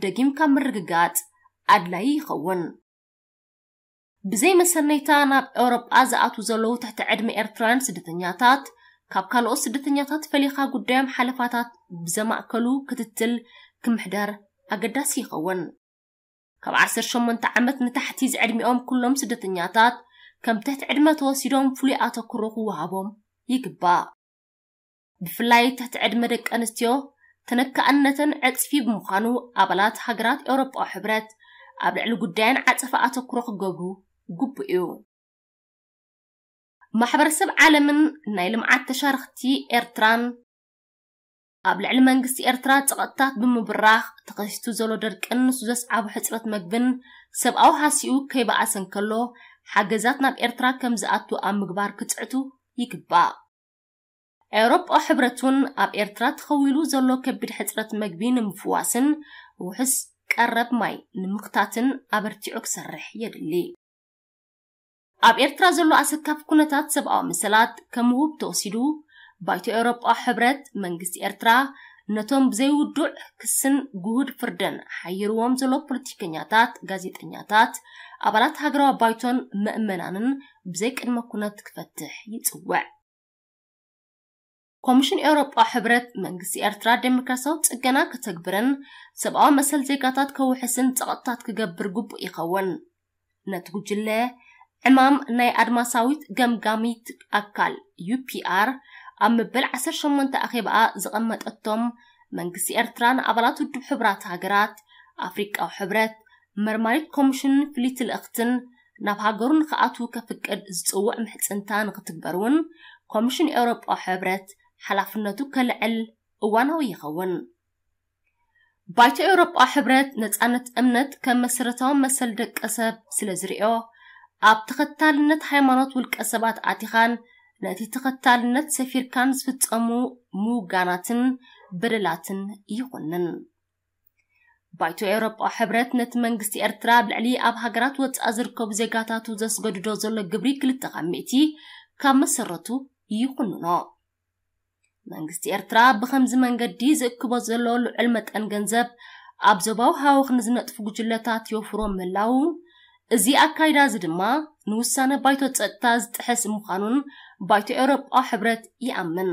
ደጊምካ ምርግጋጽ ኣድላዪ ይኸውን። ብዘይ መሰነይታ ናብ ኤውሮጳ ዝኣትዉ ዘለዉ ትሕቲ ዕድመ ኤርትራውያን ስደተኛታት ካብ ካልኦት ስደተኛታት ፈሊኻ ጉዳዮም ሓለፋታት ብዘማእከሉ ክትትል ክምሕደር ኣገዳሲ ይኸውን። ካብ ዓሰርተ ሸሞንተ ዓመት ንታሕቲ ዝዕድሚኦም ኩሎም ስደተኛታት ከም ትሕቲ ዕድመ ተወሲዶም ፍሉይ ኣተኩሮ ክወሃቦም ይግባእ። ብፍላይ ትሕቲ ዕድመ ደቂ ኣንስትዮ ተነካእነተን ዕጽፊ ብምዃኑ ኣባላት ሃገራት ኤውሮጳዊ ሕብረት ኣብ ልዕሊ ጉዳየን ዓጸፋ ኣተኩሮ ክገብሩ ግቡእ እዩ። ማሕበረሰብ ዓለምን ናይ ልምዓት ተሻረኽቲ ኤርትራን ኣብ ልዕሊ መንግስቲ ኤርትራ ጸቕጥታት ብምብራኽ ተኸሲቱ ዘሎ ደርቅን ንሱ ዘስዓቦ ሕጽረት መግብን ሰብኣዊ ሃሲኡ ከይበኣሰ እንከሎ ሓገዛት ናብ ኤርትራ ከም ዝኣቱ ኣብ ምግባር ክጽዕቱ ይግባእ። ኤውሮጳ ሕብረት እውን ኣብ ኤርትራ ተኸዊሉ ዘሎ ከቢድ ሕጽረት መግቢ ንምፍዋስን ውሑስ ቀረብ ማይ ንምኽታትን ኣበርቲዑ ክሰርሕ የድሊ። ኣብ ኤርትራ ዘሎ ኣሰካፊ ኩነታት ሰብኣዊ መሰላት ከም ውሁብ ተወሲዱ፣ ባይቶ ኤውሮጳ ሕብረት መንግስቲ ኤርትራ ነቶም ብዘይውዱዕ ክስን ግሁድ ፍርድን ሓይርዎም ዘሎ ፖለቲከኛታት፣ ጋዜጠኛታት፣ ኣባላት ሃገራዊ ባይቶን ምእመናንን ብዘይ ቅድመ ኩነት ክፈትሕ ይጽውዕ። ኮሚሽን ኤውሮጳ ሕብረት መንግስቲ ኤርትራ ዴሞክራሲያዊ ጽገና ከተግብርን ሰብኣዊ መሰል ዜጋታት ከውሕስን ጸቕጥታት ክገብር ግቡእ ይኸውን። ነቲ ጉጅለ ዕማም ናይ ኣድማሳዊት ገምጋሚት ኣካል ዩ ፒ ኣር ኣብ መበል ዓሰርተ ሸሞንተ ኣኼባኣ ዘቐመጠቶም መንግስቲ ኤርትራ ንኣባላት ውድብ ሕቡራት ሃገራት፣ ኣፍሪቃዊ ሕብረት፣ መርማሪት ኮሚሽንን ፍልይቲ ልእኽትን ናብ ሃገሩ ንክኣትዉ ከፍቅድ ዝጽውዕ ምሕጽንታ ንክትግበር እውን ኮሚሽን ኤውሮጳዊ ሕብረት ሓላፍነቱ ከልዕል እዋናዊ ይኸውን። ባይቶ ኤውሮጳዊ ሕብረት ነጻነት እምነት ከም መሰረታዊ መሰል ደቂ ሰብ ስለ ዝርእዮ፣ ኣብ ተኸታልነት ሃይማኖት ውልቀ ሰባት ኣቲኻን ነቲ ተኸታልነት ሰፊርካን ዝፍጸሙ ምውጋናትን በደላትን ይኹንን። ባይቶ ኤውሮጳ ሕብረት ነቲ መንግስቲ ኤርትራ ኣብ ልዕሊ ኣብ ሃገራት ወጻኢ ዝርከቡ ዜጋታቱ ዘስገድዶ ዘሎ ግብሪ ክልተ ካብ ሚእቲ ካብ መሰረቱ ይኹንኖ። መንግስቲ ኤርትራ ብኸምዚ መንገዲ ዝእክቦ ዘሎ ልዑል መጠን ገንዘብ ኣብ ዞባዊ ሃወኽ ንዝነጥፉ ጉጅለታት ይወፍሮ ምህላዉ፣ እዚ ኣካይዳ እዚ ድማ ንውሳነ ባይቶ ጸጥታ ዝጥሕስ ምዃኑን ባይቶ ኤውሮጳ ሕብረት ይኣምን።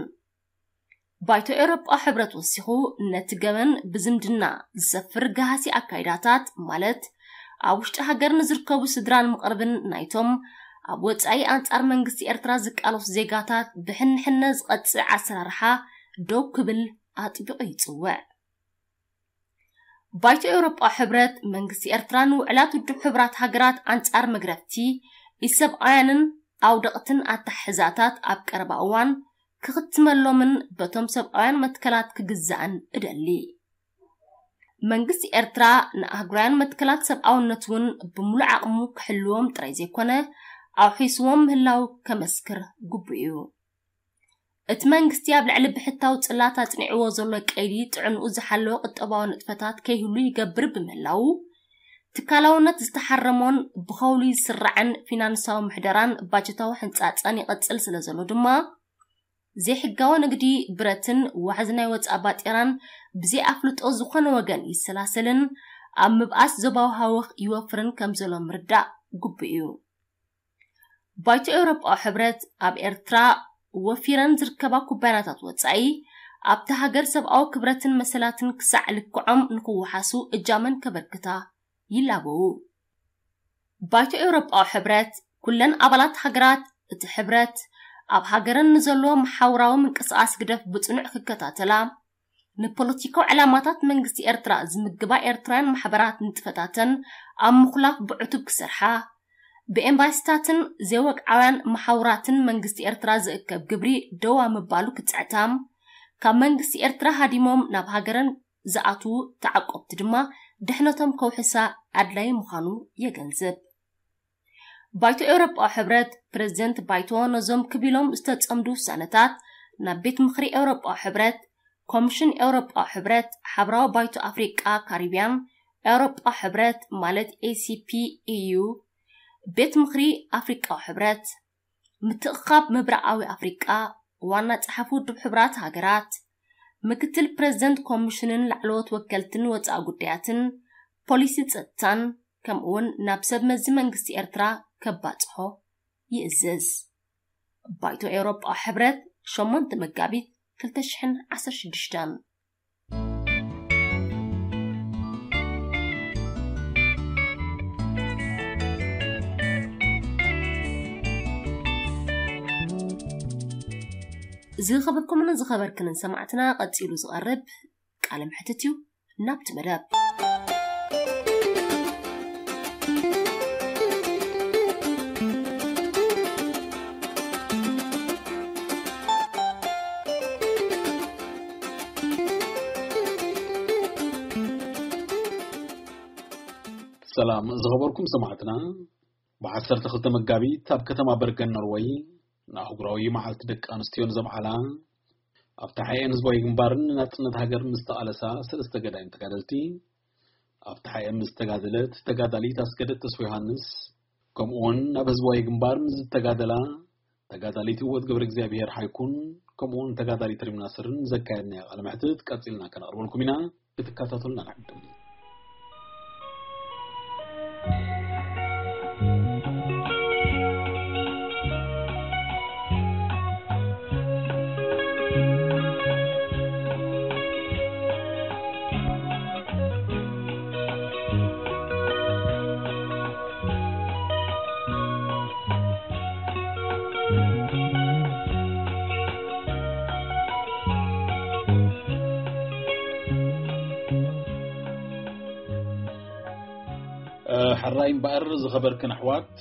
ባይቶ ኤውሮጳ ሕብረት ወሲኹ፣ ነቲ ገበን ብዝምድና ዝሰፍር ገሃሲ ኣካይዳታት፣ ማለት ኣብ ውሽጢ ሃገር ንዝርከቡ ስድራን መቕርብን ናይቶም ኣብ ወጻኢ ኣንጻር መንግስቲ ኤርትራ ዝቃለሱ ዜጋታት ብሕንሕነ ዝቐጽዕ ኣሰራርሓ ደው ክብል ኣጥቢቑ ይጽውዕ። ባይቶ ኤውሮጳ ሕብረት መንግስቲ ኤርትራ ንውዕላት ውድብ ሕቡራት ሃገራት ኣንጻር መግረፍቲ ኢሰብኣውያንን ኣውደቕትን ኣተሓሕዛታት ኣብ ቀረባ እዋን ክኽትመሎምን በቶም ሰብኣውያን መትከላት ክግዛእን እደሊ። መንግስቲ ኤርትራ ንኣህጉራውያን መትከላት ሰብኣውነት እውን ብምሉእ ዓቕሙ ክሕልዎም ጥራይ ዘይኮነ ኣውሒስዎም ምህላው ከመስክር ግቡእ እዩ። እቲ መንግስቲ ኣብ ልዕሊ ብሕታዊ ጽላት ኣጽኒዕዎ ዘሎ ቀይዲ ጥዕንኡ ዝሓለወ ቁጠባዊ ንጥፈታት ከይህሉ ይገብር ብምህላዉ፣ ትካላውነት ዝተሓረሞን ብኸውሊ ዝስራዕን ፊናንሳዊ ምሕደራን ባጀታዊ ሕንጻጸን ይቐጽል ስለ ዘሎ ድማ፣ ዘይሕጋዊ ንግዲ ብረትን ዋሕዚ ናይ ወጻኢ ባጤራን ብዘይ ኣፍልጦ ዝኾነ ወገን ይሰላሰልን ኣብ ምብኣስ ዞባዊ ሃወኽ ይወፍርን ከም ዘሎ ምርዳእ ግቡእ እዩ። ባይቶ ኤውሮጳዊ ሕብረት ኣብ ኤርትራ ወፊረን ዝርከባ ኩባንያታት ወጻኢ ኣብቲ ሃገር ሰብኣዊ ክብረትን መሰላትን ክሳዕ ልክዖም ንክወሓሱ እጃመን ከበርክታ ይላበዉ። ባይቶ ኤውሮጳዊ ሕብረት ኩለን ኣባላት ሃገራት እቲ ሕብረት ኣብ ሃገረን ንዘሎ መሓውራዊ ምንቅስቓስ ግደፍ ብጽኑዕ ክከታተላ፣ ንፖለቲካዊ ዕላማታት መንግስቲ ኤርትራ ዝምግባ ኤርትራውያን ማሕበራት ንጥፈታተን ኣብ ምኹላፍ ብዕቱብ ክሰርሓ፣ ብኤምባሲታትን ዘይወግዓውያን መሓውራትን መንግስቲ ኤርትራ ዝእከብ ግብሪ ደው ኣብ ምባሉ ክጽዕታ፣ ካብ መንግስቲ ኤርትራ ሃዲሞም ናብ ሃገረን ዝኣትዉ ተዓቆብቲ ድማ ድሕነቶም ከውሕሳ ኣድላዪ ምዃኑ የገንዝብ። ባይቶ ኤውሮጳዊ ሕብረት ፕረዚደንት ባይቶ ነዞም ክብ ኢሎም ዝተጸምዱ ውሳነታት ናብ ቤት ምኽሪ ኤውሮጳዊ ሕብረት፣ ኮሚሽን ኤውሮጳዊ ሕብረት፣ ሓብራዊ ባይቶ ኣፍሪቃ ካሪብያን ኤውሮጳ ሕብረት ማለት ኤሲፒ ኢዩ፣ ቤት ምኽሪ ኣፍሪቃዊ ሕብረት፣ ምትእኽኻብ ምብራቓዊ ኣፍሪቃ፣ ዋና ጸሓፊ ውድብ ሕቡራት ሃገራት፣ ምክትል ፕረዚደንት ኮሚሽንን ላዕለዎት ወከልትን ወጻኢ ጉዳያትን፣ ፖሊሲ ጸጥታን፣ ከምኡውን ናብ ሰብ መዚ መንግስቲ ኤርትራ ከባጽሖ ይእዝዝ። ባይቶ ኤውሮጳ ሕብረት፣ ሸሞንተ መጋቢት ክልተ ሽሕን ዓሰርተ ሽዱሽተን። ዝኸበርኩምን ዝኸበርክንን ሰማዕትና፣ ቀጺሉ ዝቐርብ ቃለ መሕትት እዩ። ናብቲ መደብ። ሰላም ዝኸበርኩም ሰማዕትና፣ ብ ዓሰርተ ክልተ መጋቢት ኣብ ከተማ በርገን ኖርወይ ንኣህጉራዊ መዓልቲ ደቂ ኣንስትዮን ዘብዓላ፣ ኣብ ተሓኤን ህዝባዊ ግንባርን ንናጽነት ሃገር ምስ ተቓለሳ ሰለስተ ገዳይም ተጋደልቲ፣ ኣብ ተሓኤ ምስ ዝተጋደለት ተጋዳሊት ኣስገደት ተስፋ ዮሃንስ፣ ከምኡውን ኣብ ህዝባዊ ግንባር ምስ ዝተጋደላ ተጋዳሊት ህይወት ገብረ እግዚኣብሔር ሓይኩን፣ ከምኡውን ተጋዳሊት ሪም ናስርን ዘካየድናዮ ቃለ መሕትት ቀጺልና ከነቕርበልኩም ኢና። ክትከታተሉና ንዕድም። ሕራይ እምበኣር ዝኸበርክን ኣሕዋት፣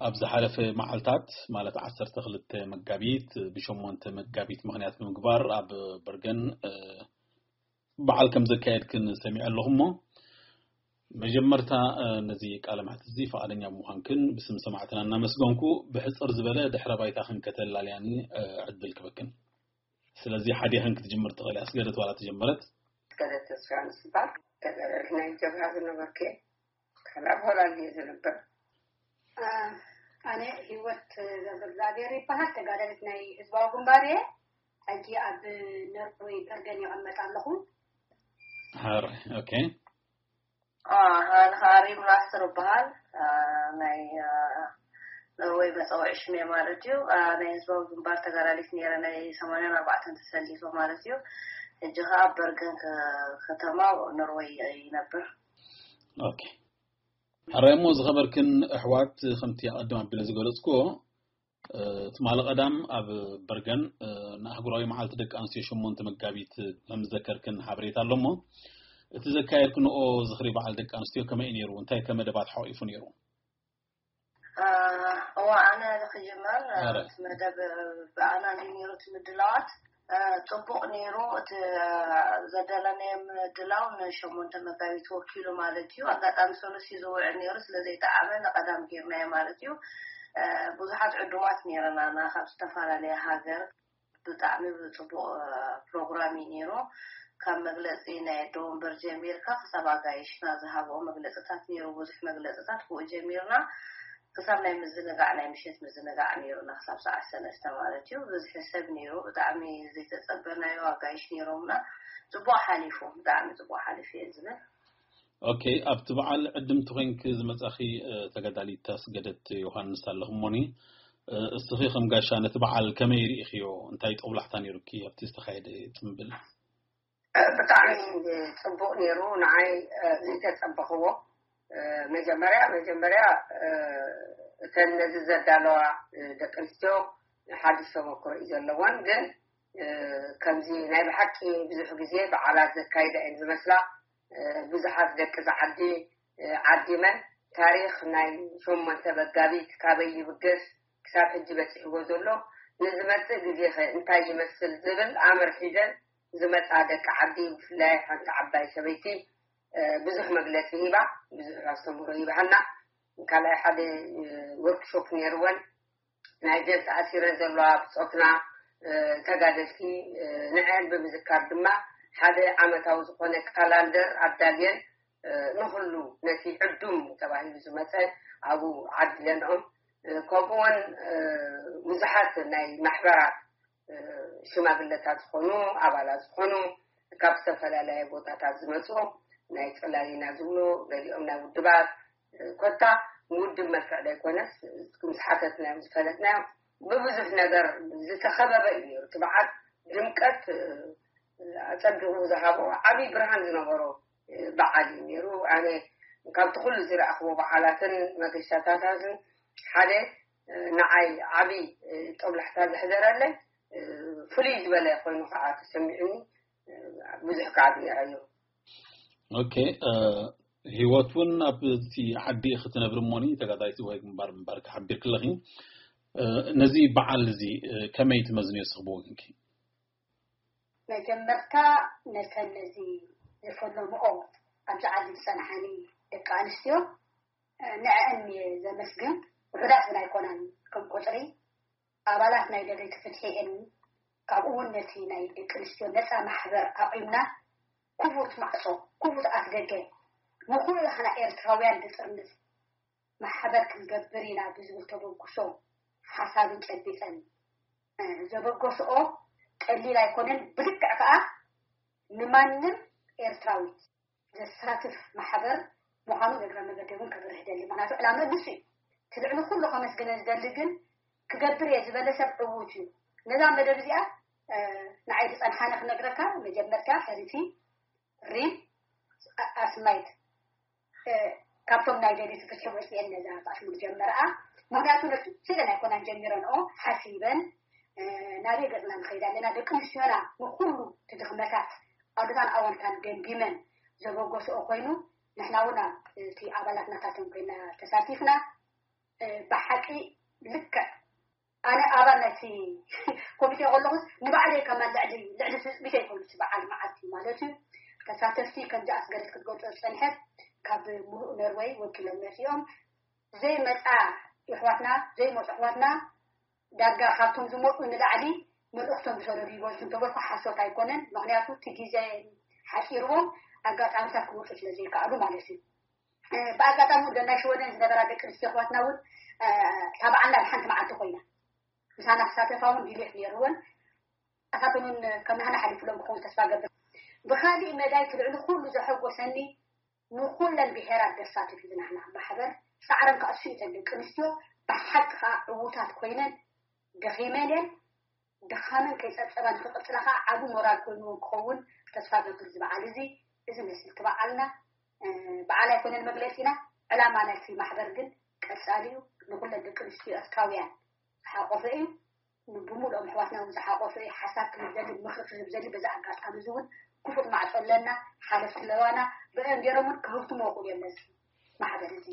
ኣብ ዝሓለፈ መዓልታት፣ ማለት ዓሰርተ ክልተ መጋቢት፣ ብሸሞንተ መጋቢት ምኽንያት ብምግባር ኣብ በርገን በዓል ከም ዘካየድክን ሰሚዐ ኣለኹ እሞ፣ መጀመርታ ነዚ ቃለ መሕትት እዚ ፍቓደኛ ብምዃንክን ብስም ሰማዕትና እናመስገንኩ፣ ብሕጽር ዝበለ ድሕረ ባይታኽን ከተላልያኒ ዕድል ክበክን። ስለዚ ሓዲኽን ክትጅምር ትኽእል እያ። ኣስገደት ዋላ ተጀመረት? ኣስገደት ተስፋ ምስባል ተጋደልት ናይ ጀብሃ ዝነበርኩ እየ። ካብ ሆላንድ እየ ዝነበር። ኣነ ህይወት ገብረእግዚኣብሔር ይበሃል። ተጋዳሊት ናይ ህዝባዊ ግንባር እየ። ሕጂ ኣብ ኖርወይ በርገን ይቐመጥ ኣለኹ። ሕራይ ኦኬ። ኣነ ከዓ ሪም ላስተር እበሃል። ናይ ኖርወይ መፀውዒ ሽሜ ማለት እዩ። ናይ ህዝባዊ ግንባር ተጋዳሊት ነይረ፣ ናይ ሰማንያን ኣርባዕተን ተሰሊፈ ማለት እዩ። ሕጂ ከዓ ኣብ በርገን ከተማ ኖርወይ ይነብር። ኦኬ። ሕራይ እሞ ዝኸበርክን ኣሕዋት፣ ከምቲ ኣቐድም ኣቢለ ዝገለጽኩዎ፣ ትማሊ ቀዳም ኣብ በርገን ንኣህጉራዊ መዓልቲ ደቂ ኣንስትዮ ሸሞንተ መጋቢት ከም ዝዘከርክን ሓበሬታ ኣሎ እሞ፣ እቲ ዘካየድክንኦ ዝኽሪ በዓል ደቂ ኣንስትዮ ከመይ እዩ ነይሩ? እንታይ ከ መደባት ሓቂፉ ነይሩ? እዋ ኣነ ክጅመር እቲ መደብ ብኣና እንዲ ነይሩ እቲ ምድላዋት ፅቡቕ ነይሩ። እቲ ዘዳለናዮ ምድላው ንሸሞንተ መጋቢት ወኪሉ ማለት እዩ። ኣጋጣሚ ሰሉሲ ዝውዕል ነይሩ ስለ ዘይጠዓመ ንቐዳም ጌርናዮ ማለት እዩ። ብዙሓት ዕዱማት ነይረናና ካብ ዝተፈላለየ ሃገር። ብጣዕሚ ብፅቡቕ ፕሮግራም እዩ ነይሩ። ካብ መግለፂ ናይ ኣደ ወንበር ጀሚርካ ክሳብ ኣጋይሽና ዝሃብኦ መግለፅታት ነይሩ። ብዙሕ መግለፅታት ብኡ ጀሚርና ክሳብ ናይ ምዝንጋዕ ናይ ምሸት ምዝንጋዕ ነይሩና ክሳብ ሰዓት ሰለስተ ማለት እዩ። ብዝሒ ሰብ ነይሩ። ብጣዕሚ ዘይተፀበናዮ ኣጋይሽ ነይሮምና። ፅቡቕ ሓሊፉ፣ ብጣዕሚ ፅቡቕ ሓሊፉ እየ ዝብል። ኦኬ፣ ኣብቲ በዓል ዕድምቲ ኮይንኪ ዝመጻኺ ተጋዳሊት ኣስገደት ዮሃንስ ኣለኹ እሞኒ፣ እስኺ ከም ጋሻ ነቲ በዓል ከመይ ርኢኽዮ? እንታይ ጦብላሕታ ነይሩኪ ኣብቲ ዝተኻየደ ጽምብል? ብጣዕሚ ጽቡቕ ነይሩ። ንዓይ ዘይተጸበኽዎ። መጀመርያ መጀመርያ እተን ነዚ ዘዳለዋ ደቂ ኣንስትዮ ሓድሽ ተመክሮ እዩ ዘለወን፣ ግን ከምዚ ናይ ብሓቂ ብዙሕ ግዜ በዓላት ዘካይዳ እየን ዝመስላ። ብዙሓት ደቂ ዝዓዲ ዓዲመን ታሪኽ ናይ ሸሞንተ መጋቢት ካበይ ይብገስ፣ ክሳብ ሕጂ በፂሕዎ ዘሎ፣ ንዝመፅእ ግዜኸ እንታይ ይመስል ዝብል ኣምር ሒዘን ዝመፃ ደቂ ዓዲ፣ ብፍላይ ሓንቲ ዓባይ ሰበይቲ ብዙሕ መግለፂ ሂባ፣ ብዙሕ ኣስተምህሮ ይብሃና። ካልኣይ ሓደ ወርክሾፕ ነይርወን፣ ናይ እዘን ተኣሲረን ዘለዋ ብፆትና ተጋደልቲ ንዐን ብምዝካር ድማ ሓደ ዓመታዊ ዝኾነ ካላንደር ኣዳልየን ንኹሉ ነቲ ዕዱም ተባሂሉ ዝመፀ ኣብኡ ዓዲለንኦም። ከምኡ እውን ብዙሓት ናይ ማሕበራት ሽማግለታት ዝኾኑ ኣባላት ዝኾኑ ካብ ዝተፈላለየ ቦታታት ዝመፁ ናይ ፅላሊና ዝብሉ ገሊኦም ናይ ውድባት ኮታ ውድብ መልክዕ ዘይኮነስ ምስ ሓተትናዮም ዝፈለጥናዮም ብብዙሕ ነገር ዝተኸበበ እዩ ነይሩ። እቲ በዓል ድምቀት ኣፀቢቑ ዝሃቦ ዓብዪ ብርሃን ዝነበሮ በዓል እዩ ነይሩ። ኣነ ካብቲ ኩሉ ዝረኣኽዎ በዓላትን መገሻታታትን ሓደ ንዓይ ዓብዪ ጦብላሕታ ዘሕደረለይ ፍሉይ ዝበለ ኮይኑ ከዓ ተሰሚዑኒ። ብዙሕ ከዓ ኣድኒቐዮ። ኦኬ፣ ህይወት እውን ኣብቲ ዓዲ ክትነብሪ እሞኒ ተጋዳሊት ወይ ግንባር ምንባር ክሓቢርኪ ኣለኺ። ነዚ በዓል እዚ ከመይ ትመዝንዮ ንስኺ ብወገንኪ? መጀመርታ ነተን ነዚ ዝፈለምኦ ኣብዚ ዓዲ ዝፀንሓኒ ደቂ ኣንስትዮ ንዐን እየ ዘመስግን። ውሑዳት እውን ኣይኮናን ከም ቁፅሪ ኣባላት ናይ ደለይቲ ፍትሒ እየን። ካብኡ እውን ነቲ ናይ ደቂ ኣንስትዮ ነፃ ማሕበር ኣቑምና ክፉት ማዕፆ፣ ክፉት ኣፍደገ ንኩላህና ኤርትራውያን ዝጥርንፍ ማሕበር ክንገብር ኢና ብዝብል ተበግሶ ሓሳብን ጨቢጠን ዘበገስኦ ቀሊል ኣይኮነን። ብልክዕ ከዓ ንማንም ኤርትራዊት ዘሳትፍ ማሕበር ምዃኑ እግረ መገደይ እውን ከብርህ ደሊ። ምክንያቱ ዕላማ ንሱ እዩ። እቲ ልዕሊ ኩሉ ከመስግነ ዝደሊ ግን ክገብር እየ ዝበለ ሰብ ዕዉት እዩ። ነዛ መደብ እዚኣ ንዓይ ዝፀንሓነ ክነግረካ መጀመርታ ሕሪቲ ሪም ኣስማይት ካብቶም ናይ ደሊት ፍትሒ ወፅኤን ነዛ ፋሽሙድ ጀመረኣ። ምክንያቱ ነቲ ስለን ኣይኮናን ጀሚረንኦ ሓሲበን ናበይ ገፅና ንኸይድ ኣለና ደቂ ኣንስትዮና ንኩሉ እቲ ድኽመታት ኣሉታን ኣወንታን ገምጊመን ዘበገስኦ ኮይኑ ንሕና እውን ኣብቲ ኣባላት ናታቶም ኮይና ተሳቲፍና። ብሓቂ ልክዕ ኣነ ኣባል ናይቲ ኮሚቴ ከለኹስ ንባዕለይ ከማን ልዕሊ ልዕሊ ትፅቢተይ ኮይኑ እቲ በዓል መዓልቲ ማለት እዩ ተሳተፍቲ ከምዚ ኣስገደት ክትገልፆ ዝፀንሐት ካብ ሙሉእ ነርወይ ወኪሎም መፂኦም። ዘይመፃ ይሕዋትና ዘይመፁ ኣሕዋትና ዳርጋ ካብቶም ዝመፁ ንላዕሊ መልእኽቶም ዝሰደዱ ይበዝሑ እንተበልኩ ሓሶት ኣይኮነን። ምክንያቱ እቲ ግዜ ሓፂርዎም ኣጋጣሚታት ክወፁ ስለ ዘይከኣሉ ማለት እዩ። ብኣጋጣሚ ወደ ናይ ሽወደን ዝነበራ ደቂ ኣንስትዮ ኣሕዋትና እውን ታብዓና ሓንቲ መዓልቲ ኮይና ምሳና ክሳተፋ እውን ድሌት ነይርወን። ኣሳተኑን ከም ናህና ሓሊፉሎም ክኾኑ ተስፋ ገብር። ብካሊእ መዳይ እቲ ልዕሊ ኩሉ ዘሐጎሰኒ ንኩለን ብሄራት ዘሳትፍ እዩ ዝናህና ማሕበር። ፃዕረን ከዓ እሱ እዩ። እተን ደቂ ኣንስትዮ ብሓቂ ከዓ ዕዉታት ኮይነን ደኺመን እየን። ድኻመን ከይፀብፀባ ንክቕፅላ ከዓ ዓብ ሞራል ኮይንዎ ክኸውን ተስፋ ገብር። ዝበዓል እዚ እዚ መስል እቲ በዓልና በዓል ኣይኮነን መግለፂና። ዕላማ ናይቲ ማሕበር ግን ቀፃሊ እዩ። ንኩለን ደቂ ኣንስትዮ ኤርትራውያን ዝሓቆፈ እዩ። ብሙሉኦም ኣሕዋትና እውን ዝሓቆፈ እዩ። ሓሳብ ክህብ ዘድል ምክሪ ክህብ ዘድል በዚ ኣጋጣሚ እዚ እውን ክፉት ማዕፆ ኣለና። ሓለፍቲ ለዋና ብአን ገይሮም እውን ክህብትሞ ይኽእሉ እዮም። ነዚ ማሕበር እዚ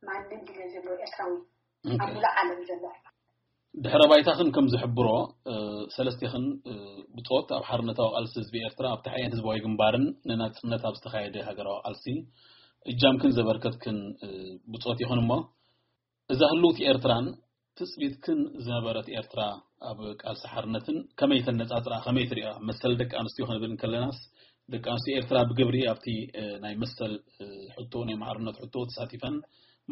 ማንም ድለ ዘለዎ ኤርትራዊ ኣብ ሙሉእ ዓለም ዘሎ ድሕረ ባይታኽን ከም ዝሕብሮ ሰለስቴኽን ብፆት ኣብ ሓርነታዊ ቃልሲ ህዝቢ ኤርትራ ኣብ ተሓኤን ህዝባዊ ግንባርን ንናፅነት ኣብ ዝተኻየደ ሃገራዊ ቃልሲ እጃምክን ዘበርከትክን ብፆት ይኹን እሞ እዛ ህልውቲ ኤርትራን ትፅቢትክን ዝነበረት ኤርትራ ኣብ ቃልሲ ሓርነትን ከመይ ተነፃፅራ ከመይ ትሪኣ? መሰል ደቂ ኣንስትዮ ክንብል እንከለናስ ደቂ ኣንስትዮ ኤርትራ ብግብሪ ኣብቲ ናይ መሰል ሕቶ ናይ ማዕርነት ሕቶ ተሳቲፈን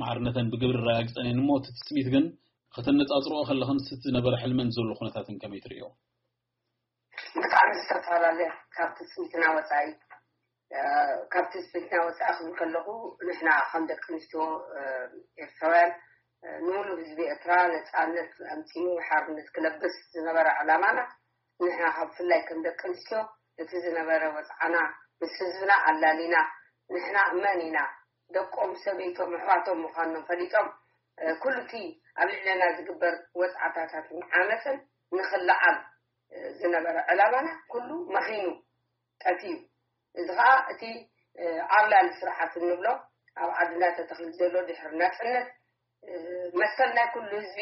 ማዕርነተን ብግብሪ ኣረጋጊፀን እየን እሞ እቲ ትፅቢት ግን ከተነፃፅርኦ ከለኽን ስቲ ዝነበረ ሕልመን ዘሎ ኩነታትን ከመይ ትሪኦ? ብጣዕሚ ዝተፈላለየ ካብ ትፅቢትና ወፃኢ ካብ ትፅቢትና ወፃኢ ክብል ከለኹ ንሕና ከም ደቂ ኣንስትዮ ኤርትራውያን ንሙሉእ ህዝቢ ኤርትራ ነፃነት ኣምፂኡ ሓርነት ክለብስ ዝነበረ ዕላማና ንሕና ካብ ብፍላይ ከም ደቂ ኣንስትዮ እቲ ዝነበረ ወፅዓና ምስ ህዝብና ኣላሊና ንሕና መን ኢና ደቆም ሰበይቶም ኣሕዋቶም ምዃኖም ፈሊጦም ኩሉ እቲ ኣብ ልዕለና ዝግበር ወፅዓታታትን ዓመፅን ንኽለዓል ዝነበረ ዕላማና ኩሉ መኺኑ ጠፊኡ። እዚ ከዓ እቲ ዓብላሊ ስርዓት እንብሎ ኣብ ዓድና ተተኺሉ ዘሎ ድሕሪ ናፅነት መሰል ናይ ኩሉ ህዝቢ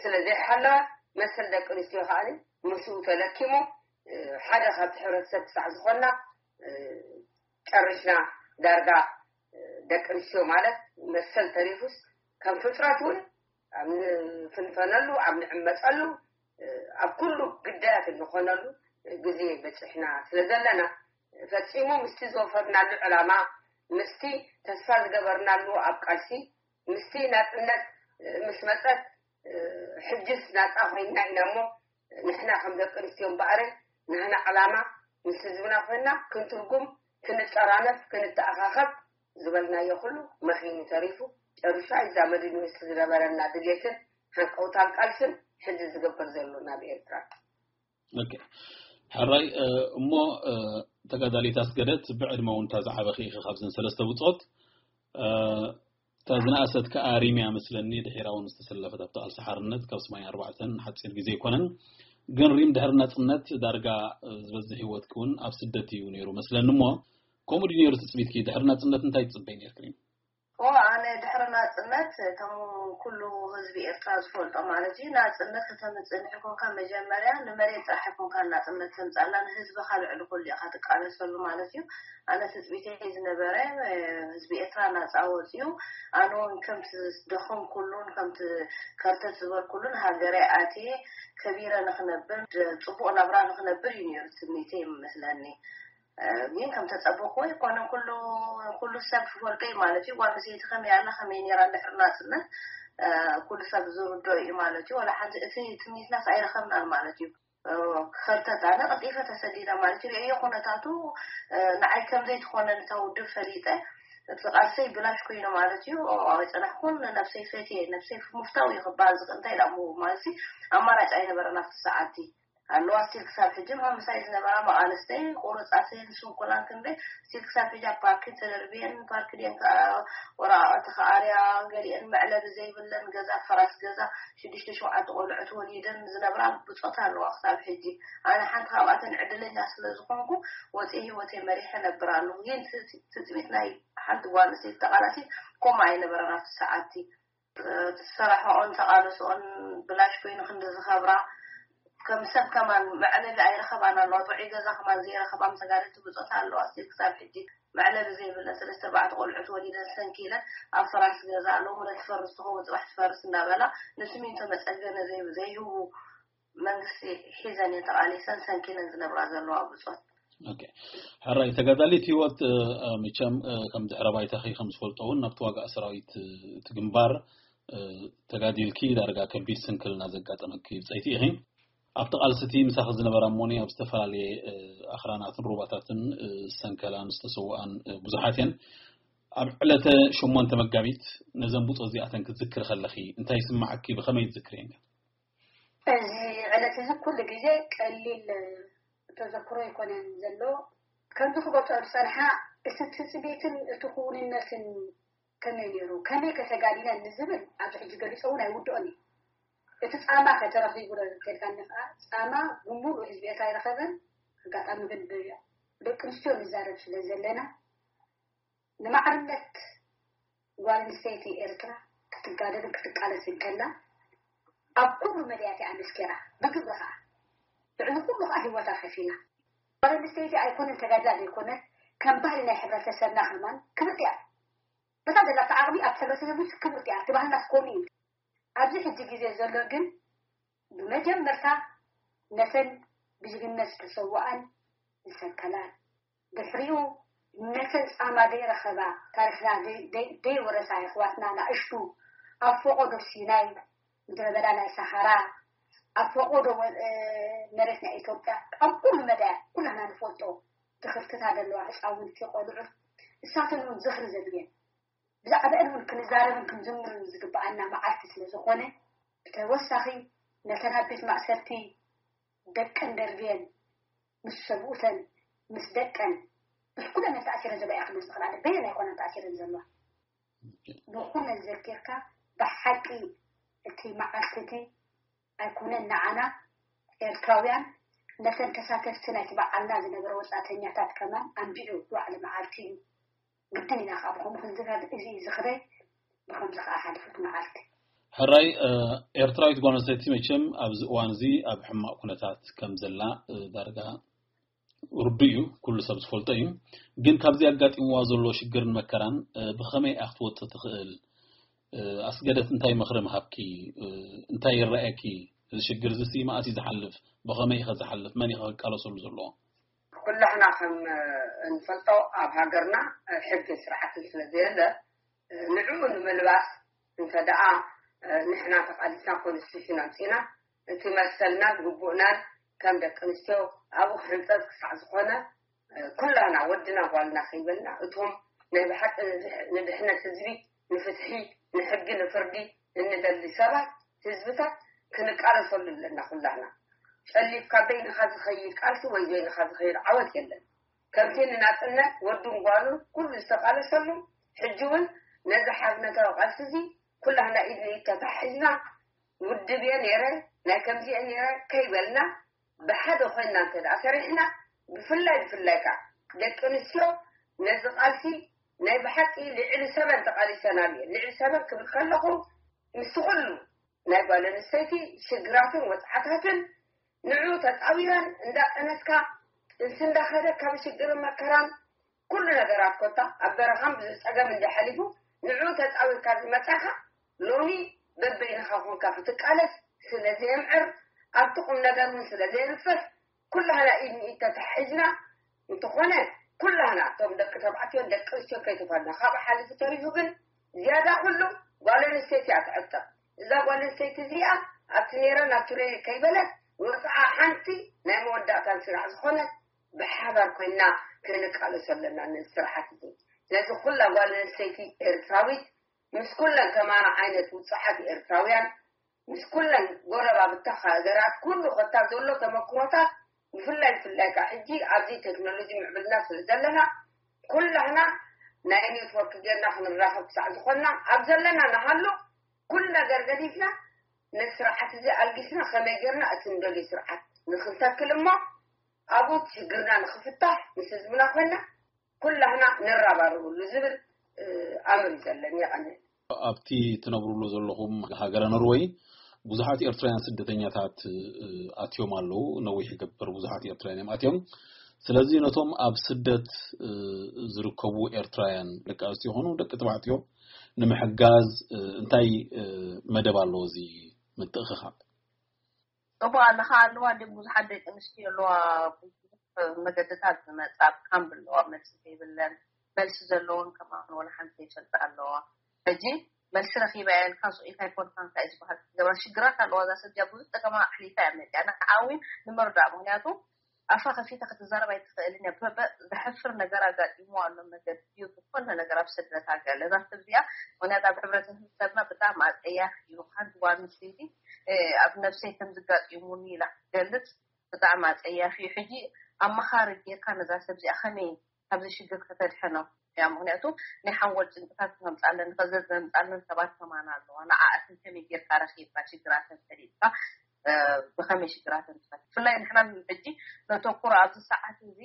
ስለ ዘይሓለወ መሰል ደቂ ኣንስትዮ ከዓ ምስኡ ተለኪሙ ሓደ ካብቲ ሕብረተሰብ ክሳዕ ዝኾንና ጨርሽና ዳርጋ ደቂ ኣንስትዮ ማለት መሰል ተሪፉስ ከም ፍጥረት እውን ኣብ ንፍንፈነሉ ኣብ ንዕመፀሉ ኣብ ኩሉ ግዳያት እንኾነሉ ግዜ በፂሕና ስለ ዘለና ፈፂሙ ምስቲ ዝወፈርናሉ ዕላማ ምስቲ ተስፋ ዝገበርናሉ ኣብ ቃልሲ ምስቲ ናፅነት ምስ መፀት ሕጅስ ናፃ ኮይንና ኢና እሞ ንሕና ከም ደቂ ኣንስትዮ እምበኣረ ናህና ዕላማ ምስ ህዝብና ኮይንና ክንትርጉም ክንጠራነፍ ክንተኣኻኸብ ዝበልናዮ ኩሉ መኺኑ ተሪፉ ጨርሻ ይዛመድ ዩኒቨርሲቲ ዝነበረና ድሌትን ሃንቀውታን ቃልስን ሕዚ ዝግበር ዘሎ ናብ ኤርትራ ሕራይ እሞ ተጋዳሊት ኣስገደት ብዕድመ እውን እታ ዝዓበኺ ኢኺ ካብዘን ሰለስተ ብፆት እታ ዝነኣሰት ከዓ ሪምያ መስለኒ ድሒራ እውን ዝተሰለፈት ኣብቲ ቃልሲ ሓርነት ካብ ሰማንያ ኣርባዕተ ሓፂር ግዜ ኣይኮነን ግን ሪም ድሕሪ ናፅነት ዳርጋ ዝበዝሕ ህይወትኪ እውን ኣብ ስደት እዩ ነይሩ መስለኒ እሞ ከምኡ ድዩ ነይሩ ትፅቢትኪ ድሕሪ ናፅነት እንታይ ትፅበይ ነይርኪ ሪም ኦ ኣነ ድሕሪ ናፅነት ከም ኩሉ ህዝቢ ኤርትራ ዝፈልጦ ማለት እዩ ናፅነት ከተምፅእ እንድሕር ኮንካ መጀመርያ ንመሬት ጥራሕ ኣይኮንካ ናፅነት ተምፃላ ንህዝብካ ልዕሊ ኩሉ ኢካ ትቃለሰሉ ማለት እዩ ኣነ ትፅቢተይ ዝነበረ ህዝቢ ኤርትራ ናፃ ወፅዩ ኣነ እውን ከምቲ ዝደኸምኩሉን ከምቲ ከርተት ዝበልኩሉን ሃገረይ ኣትየ ከቢረ ንክነብር ፅቡቅ ናብራ ንክነብር እዩ ነይሩ ትምኒተይ ይመስለኒ ግን ከም ተጸበኹዎ ኣይኮነን ኩሉ ኩሉ ሰብ ክፈልጦ እዩ ማለት እዩ ጓል ኣንስተይቲ ከመይ ኣላ ከመይ ነይራ እንድሕር ናጽነት ኩሉ ሰብ ዝርድኦ እዩ ማለት እዩ ወላ ሓንቲ እቲ ትምኒትናስ ኣይረኸብናን ማለት እዩ ክኸርተት ኣነ ቀልጢፈ ተሰዲደ ማለት እዩ ርእዮ ኩነታቱ ንዓይ ከም ዘይትኾነን እታ ውድብ ፈሊጠ እቲ ቃልሰይ ብላሽ ኮይኑ ማለት እዩ ኣይጸናሕኩን ነብሰይ ፈትየ ነብሰይ ምፍታው እዩ ክበሃል ዝኽእል እንታይ ኢላ ማለት ኣማራጭ ኣይነበረን ኣብቲ ሰዓቲ ኣለዋ ስቲል ክሳብ ሕጂ ምሳይ ዝነበራ መቓልስተይ ቁሩፃተይን ስንኩላን ክንደይ ስቲል ክሳብ ሕጂ ኣብ ፓርኪን ተደርብየን ፓርክ ድየን ወረቃቅቲ ከኣርያ ገሊአን መዕለቢ ዘይብለን ገዛ ፈራስ ገዛ ሽዱሽተ ሸውዓተ ቆልዑት ወሊደን ዝነብራ ብፆታ ኣለዋ ክሳብ ሕጂ ኣነ ሓንቲ ካብኣተን ዕድለኛ ስለ ዝኾንኩ ወፂአ ሂወተይ መሪሐ ነብር ኣለኹ ግን ትፅቢት ናይ ሓንቲ ጓል ኣንስተይቲ ተቃላሲት ከምኡ ኣይነበረን ኣብቲ ሰዓቲ ዝሰራሕኦን ተቓልስኦን ብላሽ ኮይኑ ክንዲ ዝኸብራ ከም ሰብ ከማን መዕለቢ ኣይረኸባን ኣለዋ። ጥዑይ ገዛ ከማን ዘይረኸባ ምስ ተጋደልቲ ብጾታ ኣለዋ። ስቲል ክሳብ ሕጂ መዕለቢ ዘይብለን ሰለስተ ኣርባዕተ ቆልዑት ወሊደን ሰንኪለን ኣብ ፈራስ ገዛ ሎሚ ትፈርስ ትኸውን ጽባሕ ትፈርስ እንዳበላ ንስሚንቶ መጸገነ ዘይህቡ መንግስቲ ሒዘን እየን ተቓሊሰን ሰንኪለን ዝነብራ ዘለዋ ብጾት። ሕራይ ተጋዳሊት ህይወት፣ መቸም ከም ድሕረ ባይታኺ ከም ዝፈልጦ እውን ናብቲ ዋጋ ሰራዊት እቲ ግንባር ተጋዲልኪ ዳርጋ ከቢድ ስንክልና ዘጋጠመኪ ብፀይቲ ኢኺ። ኣብቲ ቃልሲ እቲ ምሳኺ ዝነበራ እሞኒ ኣብ ዝተፈላለየ ኣኽራናትን ሩባታትን ሰንከላን ዝተሰውኣን ብዙሓት እየን። ኣብ ዕለተ ሸሞንተ መጋቢት ነዘን ብፆት እዚኣተን ክትዝክሪ ከለኺ እንታይ ይስማዓኪ? ብኸመይ ትዝክርየን? እዚ ዕለት እዚ ኩሉ ግዜ ቀሊል ተዘክሮ ኣይኮነን ዘሎ። ከምዚ ክገልጾ ዝጸንሓ እቲ ትጽቢትን እቲ ክውንነትን ከመይ ነይሩ፣ ከመይ ከተጋዲለን ንዝብል ኣብዚ ሕጂ ገሊጾ እውን ኣይውድኦን እዩ። እቲ ጻማ ከተረኺቡ ዶ ተልካኒ ከዓ ጻማ ብምሉእ ህዝቢ ኤርትራ ኣይረኸበን። ኣጋጣሚ ግን ብደቂ ኣንስትዮ ንዛረብ ስለ ዘለና ንማዕርነት ጓል ኣንስተይቲ ኤርትራ ክትጋደልን ክትቃለስን ከላ ኣብ ኩሉ መድያት እያ ኣመስኪራ። ብግብሪ ከዓ ልዕሊ ኩሉ ከዓ ህይወታ ከፊላ። ጓል ኣንስተይቲ ኣይኮነን ተጋድላ ዘይኮነ ከም ባህሊ ናይ ሕብረተሰብና ከማን ክብርቲ እያ። በታ ዘላታ ዓቕሚ ኣብ ሕብረተሰብ ውስጥ ክብርቲ እያ። እቲ ባህልና ከምኡ እዩ። ኣብዚ ሕጂ ግዜ ዘሎ ግን ብመጀመርታ ነተን ብጅግነት ዝተሰውኣን ዝሰንከላን ድሕሪኡ ነተን ጻማ ደይረኸባ ታሪኽና ደይወረሳ የሕዋትና ናእሽቱ ኣብ ፈቖዶ ሲናይ ምድረ በዳ ናይ ሰሃራ ኣብ ፈቖዶ መሬት ናይ ኢትዮጵያ ኣብ ኩሉ መዳያ ኩላና ንፈልጦ ድኽርትታ ዘለዋ ህፃውንቲ ቆልዑ እሳተን እውን ዝኽሪ ዘድልየን ብዛዕባአን እውን ክንዛረብን ክንዝምርን ዝግብኣና መዓልቲ ስለ ዝኾነ ብተወሳኺ ነተን ኣብ ቤት ማእሰርቲ ደቀን ደርብየን ምስ ሰብኡተን ምስ ደቀን ምስ ኩለን ተኣሲረን ዘለዋ እያ ክመልስ ዝኽእል ኣነ በየን ኣይኮነን ተኣሲረን ዘለዋ ንኹለን ዘኪርካ ብሓቂ እቲ መዓልቲ እቲ ኣይኮነን ንዓና ኤርትራውያን ነተን ተሳተፍቲ ናይቲ በዓልና ዝነበረ ወጻእተኛታት ከማን ኣንቢዑ ዝወዓለ መዓልቲ እዩ። ግድን ኢና ካብ ከምኡ ክንዝረብ እዚ እዩ ዝኽረይ ብከምዚ ከዓ ሓሊፉት መዓልቲ። ሕራይ ኤርትራዊት ጓል ኣንስተይቲ መቸም ኣብዚ እዋን እዚ ኣብ ሕማቕ ኩነታት ከም ዘላ ዳርጋ ርዱ እዩ፣ ኩሉ ሰብ ዝፈልጦ እዩ። ግን ካብዚ ኣጋጢምዋ ዘሎ ሽግርን መከራን ብኸመይ እያ ክትወፅእ ትኽእል? ኣስገደት እንታይ ምኽሪ ምሃብኪ? እንታይ ይረኣየኪ? እዚ ሽግር እዚ መዓስ እዩ ዝሓልፍ? ብኸመይ ከ ዝሓልፍ? መን እዩ ክቃለሰሉ ዘለዎ? ኩላህና ከም እንፈልጦ ኣብ ሃገርና ሕግን ስርዓትን ስለ ዘየለ ንዕኡ ንምልባስ እንተ ደኣ ንሕና ተቓሊስና ኮንስቲቱሽን ኣምጺና እቲ መሰልናን ግቡእናን ከም ደቂ ኣንስትዮ ኣብኡ ክሕንጸጽ ክሳዕ ዝኾነ ኩላህና ወድና ጓልና ከይበልና እቶም ናይ ብሓቂ ንድሕነት ህዝቢ ንፍትሒ ንሕጊ ንፍርዲ እንደሊ ሰባት ህዝብታት ክንቃለሰሉ ኣለና ኩላህና ጨሊፍካ በይንኻ ዝኸይድ ቃልሲ ወይ በይንኻ ዝኸይድ ዓወት የለን ከምቲ ንናጽነት ወዱን ጓሉን ኩሉ ዝተቃለሰሉ ሕጂ እውን ነዚ ሓርነታዊ ቃልሲ እዚ ኩላህና ኢድ ንኢድ ተታሒዝና ውድብ እየ ነይረ ናይ ከምዚ እየ ነይረ ከይበልና ብሓደ ኮይንና እንተ ደኣ ሰሪሕና ብፍላይ ብፍላይ ከዓ ደቂ ኣንስትዮ ነዚ ቃልሲ ናይ ብሓቂ ልዕሊ ሰበን ተቃሊሰናሉ እየ ልዕሊ ሰበን ክብል ከለኹ ምስቲ ኩሉ ናይ ጓል ኣንስተይቲ ሽግራትን ወፅዓታትን ንዑ ተፃዊረን እንዳጠነስካ ጥንሲ እንዳኸደ ካብ ሽግርን መከራን ኩሉ ነገራት ኮታ ኣብ በረኻን ብዙ ፀገም እንዳሓሊፉ ንዑ ተፃዊርካ ዝመፃኻ ሎሚ በበይንኻ ኮንካ ክትቃለስ ስለ ዘየምዕር ኣብቲ ቁም ነገር እውን ስለ ዘየብፅሕ ኩላህና ኢድ ንኢድ ተታሒዝና እንተኾነ ኩላህና እቶም ደቂ ተባዕትዮን ደቂ ኣንስትዮን ከይተፋልና ካብኡ ሓሊፉ ተሪፉ ግን ዝያዳ ኩሉ ጓል ኣንስተይቲ እያ ትዕጠቕ እዛ ጓል ኣንስተይቲ እዚኣ ኣብቲ ነይረ ናብቲ ነይረ ከይበለት ወፅዓ ሓንቲ ናይ መወዳእታን ስራሕ ዝኾነት ብሓባር ኮይንና ክንቃለሶ ኣለና ነዚ ስርዓት እዚ ነዚ ኩላ ጓል ኣንስተይቲ ኤርትራዊት ምስ ኩለን ከማና ዓይነት ውፅዓት ኤርትራውያን ምስ ኩለን ጎረባብታ ሃገራት ኩሉ ኮታ ዘሎ ተመክሮታት ብፍላይ ብፍላይ ከዓ ሕጂ ኣብዚ ቴክኖሎጂ ምዕብልና ስለ ዘለና ኩላህና ናይ ኔትወርክ ጌርና ክንራኸብ ክሳዕ ዝኾንና ኣብ ዘለና ንሃሉ ኩሉ ነገር ገዲፍና ነቲ ስርዓት እዚ ኣልጊስና ከመይ ጌርና እቲ ንደልዮ ስርዓት ንክንተክል እሞ ኣብኡ ሽግርና ንክፍታሕ ምስ ህዝብና ኮይና ኩላህና ንረባረበሉ ዝብል ኣምር እዩ ዘለኒ። የቐንየለይ። ኣብቲ ትነብርሉ ዘለኹም ሃገረ ኖርወይ ብዙሓት ኤርትራውያን ስደተኛታት ኣትዮም ኣለዉ። ነዊሕ ይገብር ብዙሓት ኤርትራውያን እዮም ኣትዮም። ስለዚ ነቶም ኣብ ስደት ዝርከቡ ኤርትራውያን ደቂ ኣንስትዮ ይኹኑ ደቂ ተባዕትዮ ንምሕጋዝ እንታይ መደብ ኣለዎ እዚ ምትእኽኻብ? እሞ ኣለኻ ኣለዋ እንደ ብዙሓት ደቂ ኣንስትዮ ኣለዋ። ብዙሕ መገድታት ዝመጻ ካምፕ ኣለዋ፣ መልሲ ዘይብለን፣ መልሲ ዘለዎን ከማን ወላ ሓንቲ ዘይፈልጣ ኣለዋ። ሕጂ መልሲ ረኺባ እያ ኢልካ ስቕ ኢልካ ኣይኮንካን እንታይ እዩ ዝበሃል ክትገብራ። ሽግራት ኣለዋ እዛ ሰብ እዚኣ ብዙሕ ጸገማ ኣሕሊፋ እያ መጺኣ። ንዓዊ ንመርዳእ ምክንያቱ ኣፋ ከፊታ ክትዛረብ ኣይትኽእልን እያ። በ- በ- ዘሕፍር ነገር ኣጋጢሙ ኣሎ። መገዲ እዩ ዝኾነ ነገር ኣብ ስደት ሃገር እዛ ሰብ እዚኣ ምክንያቱ ኣብ ሕብረተሰብና ብጣዕሚ ኣጸያፊ እዩ። ሓንቲ ጓል ኣንስተይቲ ኣብ ነብሰይ ከም ዝጋጢሙኒ ኢላ ክትገልጽ ብጣዕሚ ኣጸያፊ እዩ። ሕጂ ኣመኻሪ ጌርካ ነዛ ሰብ እዚኣ ከመይ ካብዚ ሽግር ከተድሕኖ እያ። ምክንያቱ ናይ ሓንጎል ጭንቅታት ክመምፃለን ከዘት ዘምፃለን ሰባት ከማን ኣለዋ። ንዓኣትን ከመይ ጌርካ ረኪብካ ሽግራተን ፈሊጥካ ብከመይ ሽግራተን ትፈት ብፍላይ ንሕና ሕጂ ነተኩሮ ኣብዚ ሰዓት እዚ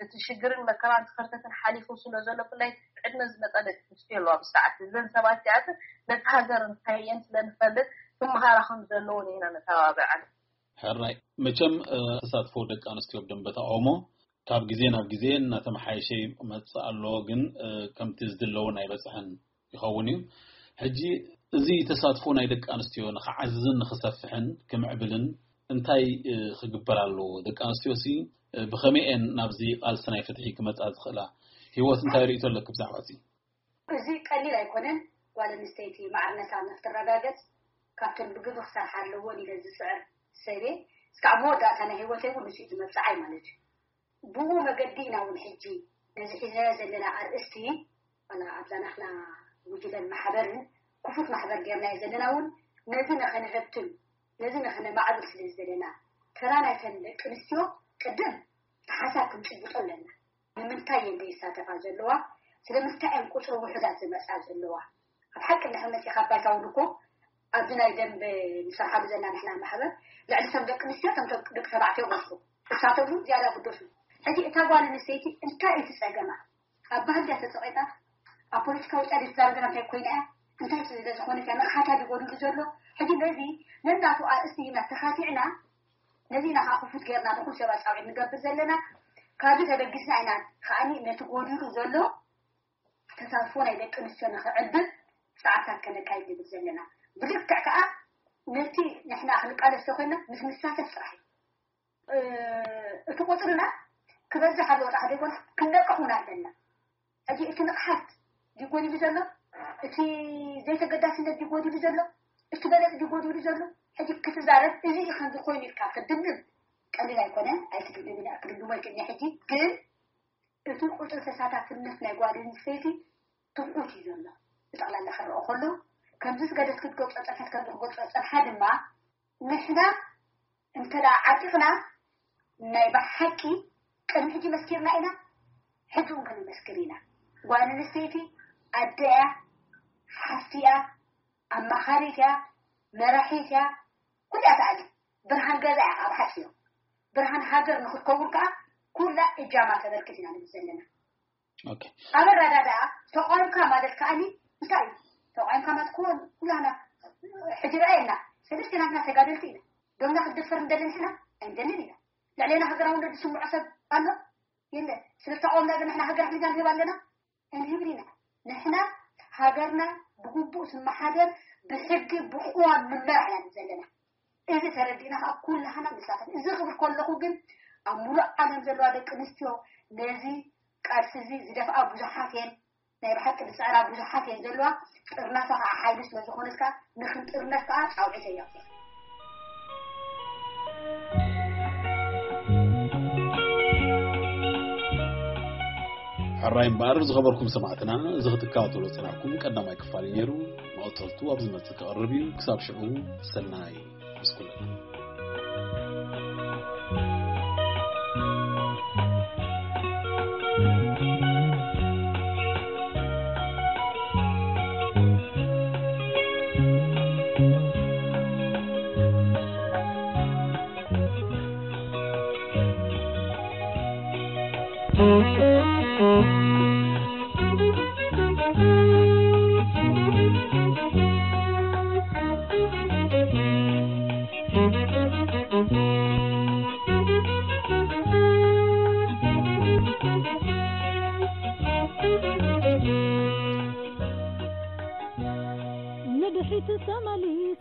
እቲ ሽግርን መከራን ትኸርተትን ሓሊፉ ስለ ዘሎ ብፍላይ ዕድመ ዝመፃ ደቂ ኣንስትዮ ኣለዋ ብሰዓት እዘን ሰባት እዚኣትን ነቲ ሃገር እንታይ እየን ስለ ንፈልጥ ክመሃራ ከም ዘለዎን ኢና ነተባብዐን። ሕራይ መቸም ተሳትፎ ደቂ ኣንስትዮ ብደንበ ተቃውሞ ካብ ግዜ ናብ ግዜ እናተመሓየሸ ይመፅእ ኣሎ፣ ግን ከምቲ ዝድለውን ኣይበፅሐን ይኸውን እዩ። ሕጂ እዚ ተሳትፎ ናይ ደቂ ኣንስትዮ ንክዓዝዝን ንክሰፍሕን ክምዕብልን እንታይ ክግበር ኣለዎ? ደቂ ኣንስትዮ ሲ ብኸመይ እየን ናብዚ ቃልሲ ናይ ፍትሒ ክመፃ ዝኽእላ? ህይወት እንታይ ርእቶ ኣለክ ብዛዕባ እዚ? እዚ ቀሊል ኣይኮነን። ጓል ኣንስተይቲ ማዕርነታ ንክትረጋገፅ ካብተን ብግብሪ ክሰርሓ ኣለዎን ኢለ ዝፅዕር ሰብ እየ። እስካብ መወዳእታ ናይ ህይወተይ እውን ንሱ እዩ ዝመብፅዓይ ማለት እዩ። ብኡ መገዲ ኢና እውን ሕጂ ነዚ ሒዝናዮ ዘለና ኣርእስቲ ዋላ ኣብዛ ናትና ጉጅለን ማሕበርን ክፉት ማሕበር ጌርናዮ ዘለና እውን ነዚ ንኸነህብትም ነዚ ንኸነማዕብል ስለ ዝደለና ተራ ናይተን ደቂ ኣንስትዮ ቅድም ሓሳብ ክንጭብጦ ኣለና። ንምንታይ እየን ዘይሳተፋ ዘለዋ? ስለምንታይ እየን ቁፅሪ ውሑዳት ዝመፃ ዘለዋ? ኣብ ሓቂ እንድሕር መፂኻ ባይታ እውን እኮ ኣብዚ ናይ ደንበ ንሰርሓሉ ዘለና ንሕና ማሕበር ልዕሊ እቶም ደቂ ኣንስትዮ እቶም ደቂ ተባዕትዮ በዝሑ። እሳቶም እውን ዝያዳ ግደፉ። ሕጂ እታ ጓል ኣንስተይቲ እንታይ እዩ እቲ ፀገማ? ኣብ ባህሊ ድያ ተፀቒጣ? ኣብ ፖለቲካዊ ውፃኢ ዘይትዛረብ ዘላ እንታይ ኮይና እያ? እንታይ ስለ ዝኾነት እያ ንቕሓታ ድጎዲሉ ዘሎ? ሕጂ ነዚ ነናቱ ኣርእስቲ ሂብና ተኻቲዕና ነዚ ኢና ከዓ ክፉት ጌርና ንኹሉ ሰብ ኣፃውዒት ንገብር ዘለና። ካብዚ ተበጊስና ኢና ከዓኒ ነቲ ጎዲሉ ዘሎ ተሳትፎ ናይ ደቂ ኣንስትዮ ንኽዕብብ ፃዕርታት ከነካይድ ንብል ዘለና። ብልክዕ ከዓ ነቲ ንሕና ክንቃለስ ተኮይና ምስ ንሳተፍ ጥራሕ እዩ። እቲ ቁፅርና ክበዝሕ ኣለዎ ጥራሕ ዘይኮነ ክንነቅሕ እውን ኣለና። ሕጂ እቲ ንቕሓት ድዩ ጎዲሉ ዘሎ? እቲ ዘይተገዳስነት ድዩ ጎዲሉ ዘሎ? እቲ በለፅ ድዩ ጎዲሉ ዘሎ? ሕጂ ክትዛረብ እዚ እዩ ከምዚ ኮይኑ ኢልካ ክትድምድም ቀሊል ኣይኮነን። ኣይትድምድምን እያ ክድምድሞ ኣይክእልን እየ። ሕጂ ግን እቲ ቁፅሪ ተሳታፍነት ናይ ጓል ኣንስተይቲ ትሑት እዩ ዘሎ። ብጠቕላላ ክረኦ ከሎ ከምዚ ዝገደት ክትገልፆ ፀንሐት ከምዚ ክገልፆ ፀንሓ ድማ ንሕና እንተ ደኣ ዓጢቕና ናይ ብሓቂ ቅድሚ ሕጂ መስኪርና ኢና፣ ሕጂ እውን ከነመስክር ኢና። ጓል ኣንስተይቲ ኣደ እያ፣ ሓፍቲ እያ፣ ኣማኻሪት እያ፣ መራሒት እያ፣ ኩላ እያ ትኣሊ። ብርሃን ገዛ እያ ኣብ ሓጺሩ። ብርሃን ሃገር ንኽትከውን ከኣ ኩላ እጃማ ተበርክት ኢና ንብል ዘለና። ኦኬ። ኣብ ኣረዳድኣ ተቋምካ ማለት ከኣኒ እንታይ እዩ? ተቋምካ ማለት ኩ- ኩላና ሕጂ ረኣየና ሰለስተ ናትና ተጋደልቲ ኢና። ዶምና ክትድፈር እንደልን ሕና ኣይንደልን ኢና። ልዕሌና ሃገራዊ እንዶ ዝስምዖ ሰብ ኣሎ? የለ። ስለ ተቃወምና ግን ንሕና ሃገር ኣሕሊፍና ንህብ ኣለና? ኣይንህብን ኢና። ንሕና ሃገርና ብግቡእ ትመሓደር ብሕጊ ብቅዋም ምመራሕ ኢና ዘለና። እዚ ተረዲእና ከዓ ኩላህና ንሳተፍ። እዚ ክብል ከለኹ ግን ኣብ ሙሉእ ዓለም ዘለዋ ደቂ ኣንስትዮ ነዚ ቃልሲ እዚ ዝደፍኣ ብዙሓት እየን። ናይ ብሓቂ ዝፅዕራ ብዙሓት እየን ዘለዋ። ጥርናፈ ከዓ ሓይሊ ስለዝኾነት ከዓ ንክንጥርነፍ ከዓ ፃውዒተይ የቕርብ። ሕራይ እምበኣር ዝኸበርኩም ሰማዕትና፣ እዚ ክትከታተሎ ዝጸናሕኩም ቀዳማይ ክፋል እዩ ነይሩ። መቐጸልቱ ኣብ ዝመጽእ ክቐርብ እዩ። ክሳብ ሽዑ ሰናይ ምስ ኩልና።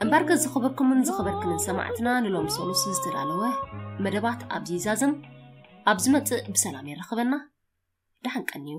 እምበርከ ዝኸበርኩምን ዝኸበርክንን ሰማዕትና ንሎም ሰሉስ ዝተዳለወ መደባት ኣብዚ ይዛዘም። ኣብ ዝመጽእ ብሰላም የራኽበና። ደሓን ቀንዩ።